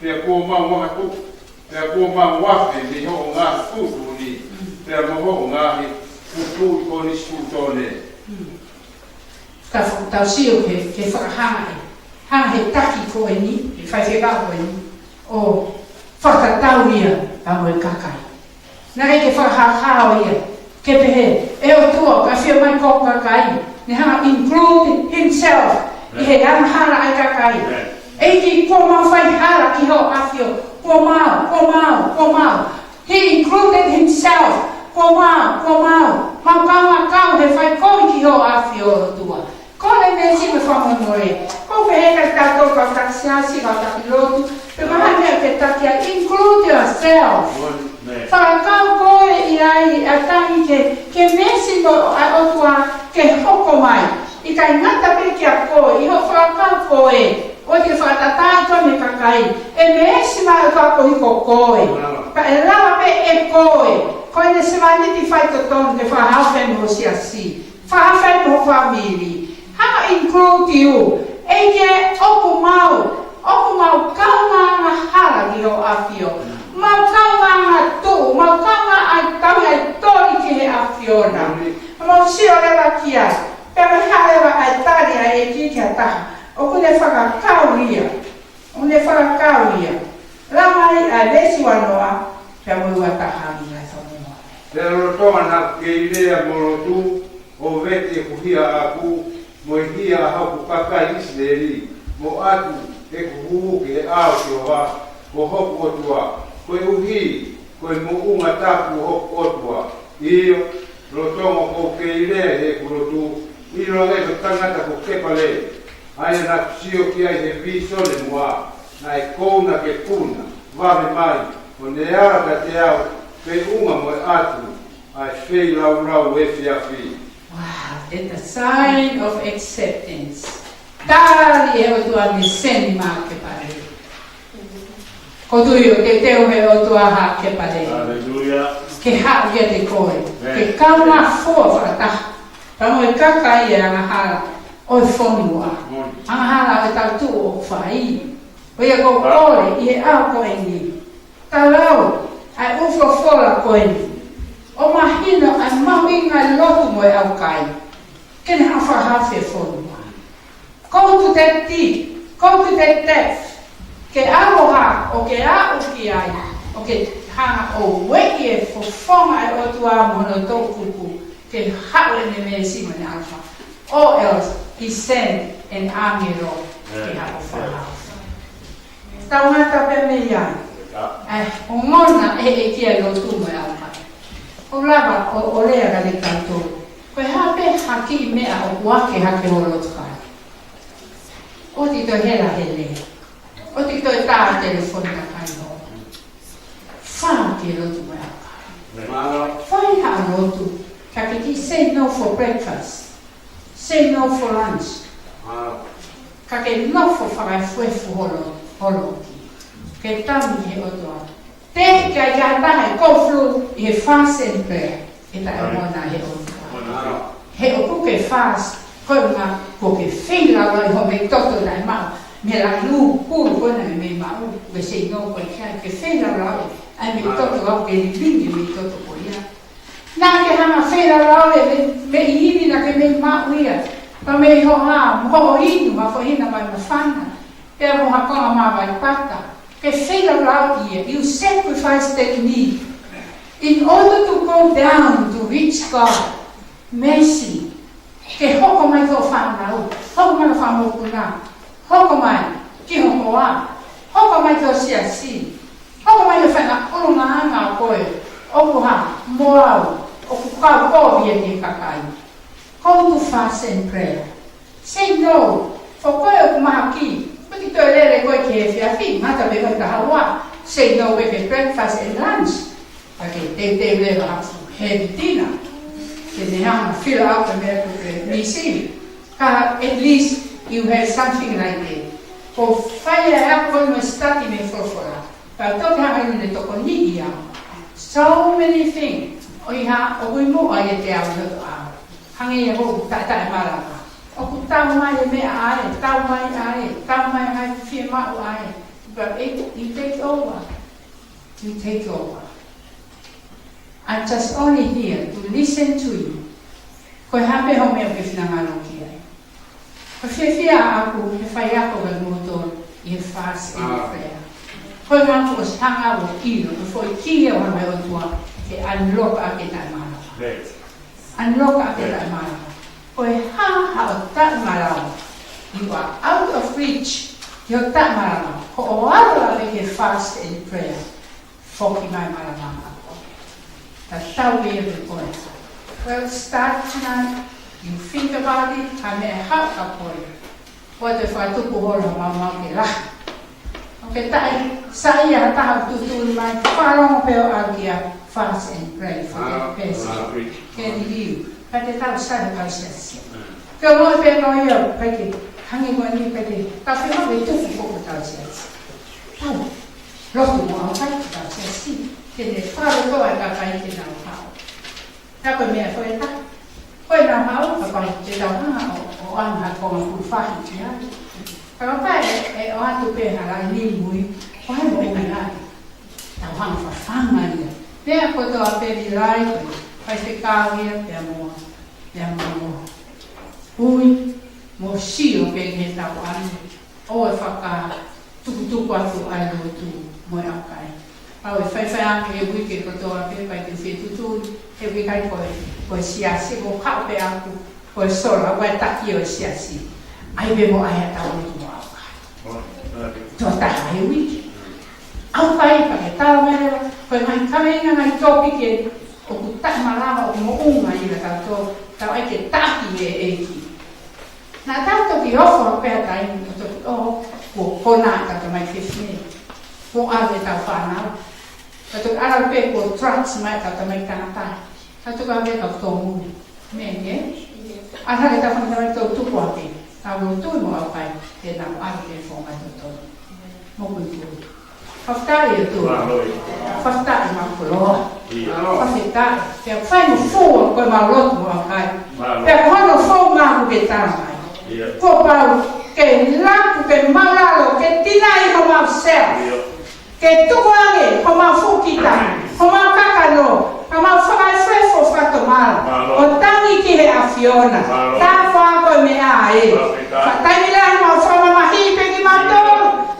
pea kuo mau angatuʻu, pea kuo mau afe mei hoʻo ngaahi tuʻutuʻuni, pea mo hoʻo ngaahi tuʻutuʻuni konisitūtone. Ka fa-, tau sio ki he, ki he fakahanga ē. Hanga ʻe he taki ko eni, ʻe he faifekau ko eni, ʻo fakatatau ia pea mo e kakai. Naʻe ʻikai ke fakahāhā ia, ke pehē, ʻe ʻOtua, ka fie mai ko e kakai, ne hanga include himself, ʻi he angahala ʻa e kakai. ʻEiki, kuo mau fai hala ki hoʻo ʻAfio, kuo mau, kuo mau, kuo mau. He included himself, kuo mau, kuo mau. Mau kaungā kau he fai kovi ki hoʻo ʻAfio ʻOtua. Ko e meʻa siʻi mo e fakamolemole. Ko e pehē kia tautolu kau taki siasi, kau taki lotu. Pe mahalo meʻa ke taki ai, include yourself. Fakakau koe ʻi ai, ʻa e tangi ke, ke meʻa siʻi mo e ʻOtua ke hoko mai. ʻIkai ngata pē kia koe, ʻi hoʻo fakakau koe. ʻOua te ke fakatatae koe mei he kakai. ʻE meʻa siʻi mai ʻOtua koeʻuhi ko koe. Pea ʻe lava pē ʻe koe. Ko ʻene sevāniti faitotonu ke fakahā fai mo ho siasi. Fakahā fai mo ho fāmili. Hanga include you. ʻEiki, ʻoku mau, ʻoku mau kaungā angahala ki hoʻo ʻAfio. Mau kaungā angatuʻu, mau kaungā ʻai tauhi ʻa e toli ki he ʻAfiona. Mau sio leva ki ai. Pea mahalo leva ʻa e tali ʻa e ʻEiki ki ha taha. ʻOku ne fakakau ia. ʻOku ne fakakau ia. Lau mai ʻa e veesi uanoa, pea mo e uataha ni ʻa e fakamolemole. Pea lolotonga naʻa ku kei lea mo lotu, ʻo vete ʻeku hia ʻaʻaku, mo e hia ʻa hoku kakai ʻIsileli, mo ʻatu ʻeku hū ki he ʻao ʻo Sihova, ko hoku ʻOtua, koeʻuhi, ko e moʻunga tapu ʻo hoku ʻOtua. ʻIo, lolotonga ʻoku ou kei lea heʻeku lotu, ʻiloange ko e tangata ko Kepale, ʻa ia naʻa ku sio ki ai he vīsone muʻa, naʻe kouna ke puna, vave mai, ʻo ne ala kiate au, feʻunga mo e ʻatu ʻa e feilaulau efiafi. Wow, that's a sign of acceptance. Tali ʻe he ʻOtua ni seni ma ke pale. Ko tui ʻoku teuteu ʻe he ʻOtua ha ke pale. Hallelujah. Ke haʻu kiate koe. Amen. Ke kaunga fua fakataha. Pea mo e kakai ʻo e angahala ʻo e fonua. Amen. Angahala ʻo e tautuʻu ʻoku fai. ʻA ia ko e kole ʻi he ʻaho ko eni. Talau ʻa e ʻū folofola ko eni ʻo mahino ʻa e mahuʻinga ʻo e lotu mo e ʻaukai. Ke ne haʻu ʻo fakahaofi e fonua. Go to the deep, go to the depth. Ke ʻalu ʻo ke aʻu ki ai, ʻo ke hanga ʻo ueʻi e fofonga ʻo e ʻOtua mo hono toʻukupu, ke haʻu ʻene meesi mo ʻene ʻaloʻofa. Or else, he send an angelo ke haʻu ʻo fakahaofi. Tau ngata pē mei ai. ʻE, ongona ʻe he ʻEiki ʻa e lotu mo e ʻaukai. ʻOku lava ʻo, ʻo lea kiate kitautolu. Ko e hā pē ha kiʻi meʻa ʻoku ake hake ho lotu kai. ʻOua te ke toe hela he lea. ʻOua te ke toe tā telefoni kakai ho. Fai ki he lotu mo e ʻaukai. Fai ha lotu. Ka ke kiʻi say no for breakfast. Say no for lunch. Ka ke nofo fakaefuefu ho lo-, ho loki. Ke tanu ki he ʻOtua. Teʻeki ai ke ʻi ai ha taha ʻe go through ʻi he fast and prayer ʻe taʻeʻaonga he ʻOtua. He ʻoku ke fast, ko e ʻuhinga ʻoku ke feilaulau ʻi hoʻo mei toto naʻe maʻu. Mei he laʻi lū, pulu ko ē naʻe mei maʻu, ʻoku ke say no ko ē ki ai, ke feilaulau ʻa e mei toto ʻoku ke lilingi mei toto ko ia. Naʻa ke hanga feilaulau ʻi he mei, mei ivi naʻa ke mei maʻu ia. Pea mei hoʻo hā, mo hoʻo inu, ha foʻi hina mai mafana. Pea mo ha konga mavae pata. Ke feilaulau ia. You sacrifice that need in order to go down to reach God. Mercy. Ke hoko mai ki hoʻo fānau. Hoko mai ki hoʻo fanga mokopuna. Hoko mai ki ho hoa. Hoko mai ki ho siasi. Hoko mai ki he faʻahinga ʻulungaanga ʻo koe, ʻoku hā, mo au, ʻoku kau kovi ʻa e kakai. Go to fast and prayer. Say no. Ko koe ʻoku mahaki, ʻoku ke toe lele koe ki he efiafi, ngata pē mo e kahaʻu. Say no pē ki he breakfast and lunch. Ka ke teuteu leva haʻo heavy dinner. Ke ne hanga ʻo fill up e meʻa ʻoku ke misi. Ka at least you have something like that. Ko e fai ʻa e ako mo e study mei he folofola. Ka toki hanga ʻe ia ʻo tokoniʻi au. So many things. ʻOiauē, ʻoku ʻi muʻa ʻiate au ʻi hoʻo ʻao. Hangē ia ko e taʻetaʻemalava. ʻOku tau mai e meʻa ʻa ē, tau mai ʻa ē, tau mai ʻa e fiemaʻu ʻa ē. But it, you take over. You take over. I'm just only here to listen to you. Ko e hā pē hoʻo meʻa ʻoku ke finangalo ki ai. Ko e fiefia ʻaʻaku he faiako ʻa e moto ʻi he fast and prayer. Ko e ʻuhinga ʻoku ʻosi hanga ʻo ʻilo, ko e foʻi kī ʻoku hanga ʻe he ʻOtua ke unlock ʻaki e taʻemalava. Unlock ʻaki e taʻemalava. Ko e hā haʻo taʻemalava. You are out of reach. Ki hoʻo taʻemalava. Ko hoʻo ʻalu leva ki he fast and prayer. Foki mai malamanga koe. Tatau ia mo koe. Well, start tonight. You think about it. Ka meʻa haʻu ka koe. Ko e fakatupu holo maumau ke lahi. ʻOku ke taʻe, saiʻia ha taha ʻoku tuʻutuʻuni mai. Fakalongo pē ʻo ʻalu ki he fast and pray for that person. Can you? Ka te tau sai ʻo tau siasi. Ke ʻomai pē ko ia, pea ke hangē ko eni pea ke tau fie hanga ʻo tuku ko ʻetau siasi. Tau. Lotu mo ʻaukai ʻetau siasi, ke ne fakalotoa e kakai ke nau haʻu. Ka ko e meʻa ko ē ʻe taha. Ko ʻenau haʻu, kapau te tau hanga ʻo, ʻo ʻoange ha konga fulu fahi ki ai. Kapau ʻe, ʻe ʻoatu pē ha laʻi ni mui, ko hai mo e meʻa ai. Tau hanga ʻo fafanga ia. Meʻa kotoa pē ʻi he laʻi, faifekau ia, pea mo, pea mo, ui, mo sio pē ki heʻetau ʻalu. ʻO e fakatukutuku atu ʻa e lotu mo e ʻaukai. ʻOku ou faifai ange he uike kotoa pē pea te u fie tuʻutuʻuni, he uike ʻikai ko e, ko e siasi, ko e kaʻu pē ʻaku, ko e sola, ko e taki ʻo e siasi. ʻAi pē mo ʻai ʻetau lotu mo e ʻaukai. Tuʻo taha he uike. ʻAukai pea ke tala mai leva, ko e ngaahi kaveinga, ngaahi tōpiki ʻoku taʻemalava, ʻoku moʻunga ʻi he tau tō, tau ʻai ke taki ʻe he ʻEiki. Naʻa tau toki ofo pē ha taimi ʻo toki ʻoho, kuo konā ʻetau tamai fefine. Kuo ʻave ʻetau fānau. Ka toki ʻalu pē kuo trust mai ka tamai tangata. Ka toki ʻave ka tōmui. Mē ke? ʻAna ke tau fanga tamai tau tuku ake. Tau tui mo ʻaukai. Ke nau ʻalu ke fonga totonu. Mo kui kui. Fakafetaʻi ʻOtua. Mālō. Fakafetaʻi mau koloa. ʻIo. Fakafetaʻi. Pea fai mo fua ko e mau lotu mo ʻaukai. Mālō. Pea ko hono fou mau ke tala mai. ʻIo. Kuo pau ke laku ke malalo ke tinaʻi homau self. ʻIo. Ke tuku ange homau fokita, homau kakano, homau fakaefefo fakatomala. Mālō. ʻO tangi ki he ʻAfiona. Mālō. Tāfā ko e meʻa ē. Fakafetaʻi. Fakataimi lea homau fakamamahi pē kimautolu.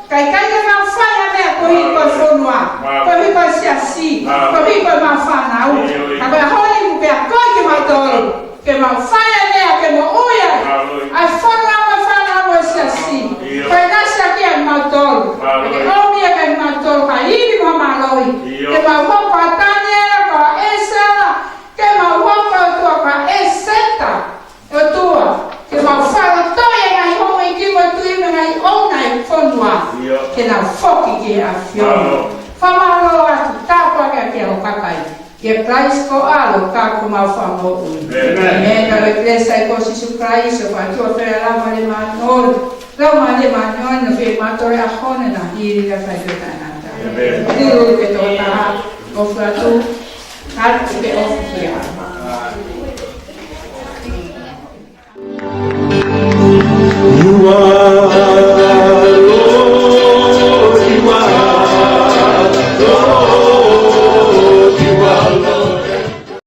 Kae ʻikai ke mau fai ha meʻa koeʻuhi ko e fonua. Mālō. Koeʻuhi ko e siasi. Mālō. Koeʻuhi ko e mau fānau. ʻIo, ʻio. Ka ko e holi mu pea koe kimautolu. Ke mau fai ʻa e meʻa ke moʻui ai. Mālō. ʻA e fonua mo e fānau mo e siasi. ʻIo. Ko e ngaahi siasi ʻa kimautolu. Mālō. Ke ʻomi ʻa kimautolu ka ivi mo mālō. ʻIo. Ke mau hoko ʻa Taniela, ko ʻEsela, ke mau hoko ʻOtua ko ʻEseta. ʻOtua, ke mau fakalotoi ʻa e ngaahi houʻeiki mo e tuʻi mo e ngaahi ʻouna ʻo e fonua. ʻIo. Ke nau foki ki he ʻAfiona. Mālō. Fakamālō atu, tāpuaki ʻa e kakai. ʻIa Kalaisi ko e ʻAlo ka ko homau Fakamoʻui. ʻĒmeni. ʻĒmeni. Ka ko e kelesi ʻa e ʻEiki ko Sīsū Kalaisi, ʻofa ʻa e ʻOtua, feohi ʻa e Laumālie Māʻoniʻoni. Laumālie Māʻoniʻoni, ʻo fie mātole ʻa hona na hili ka fai pē taʻengata. ʻĒmeni. Tuku ke tō taha, ʻofa atu, atu ke ʻofa kia. You are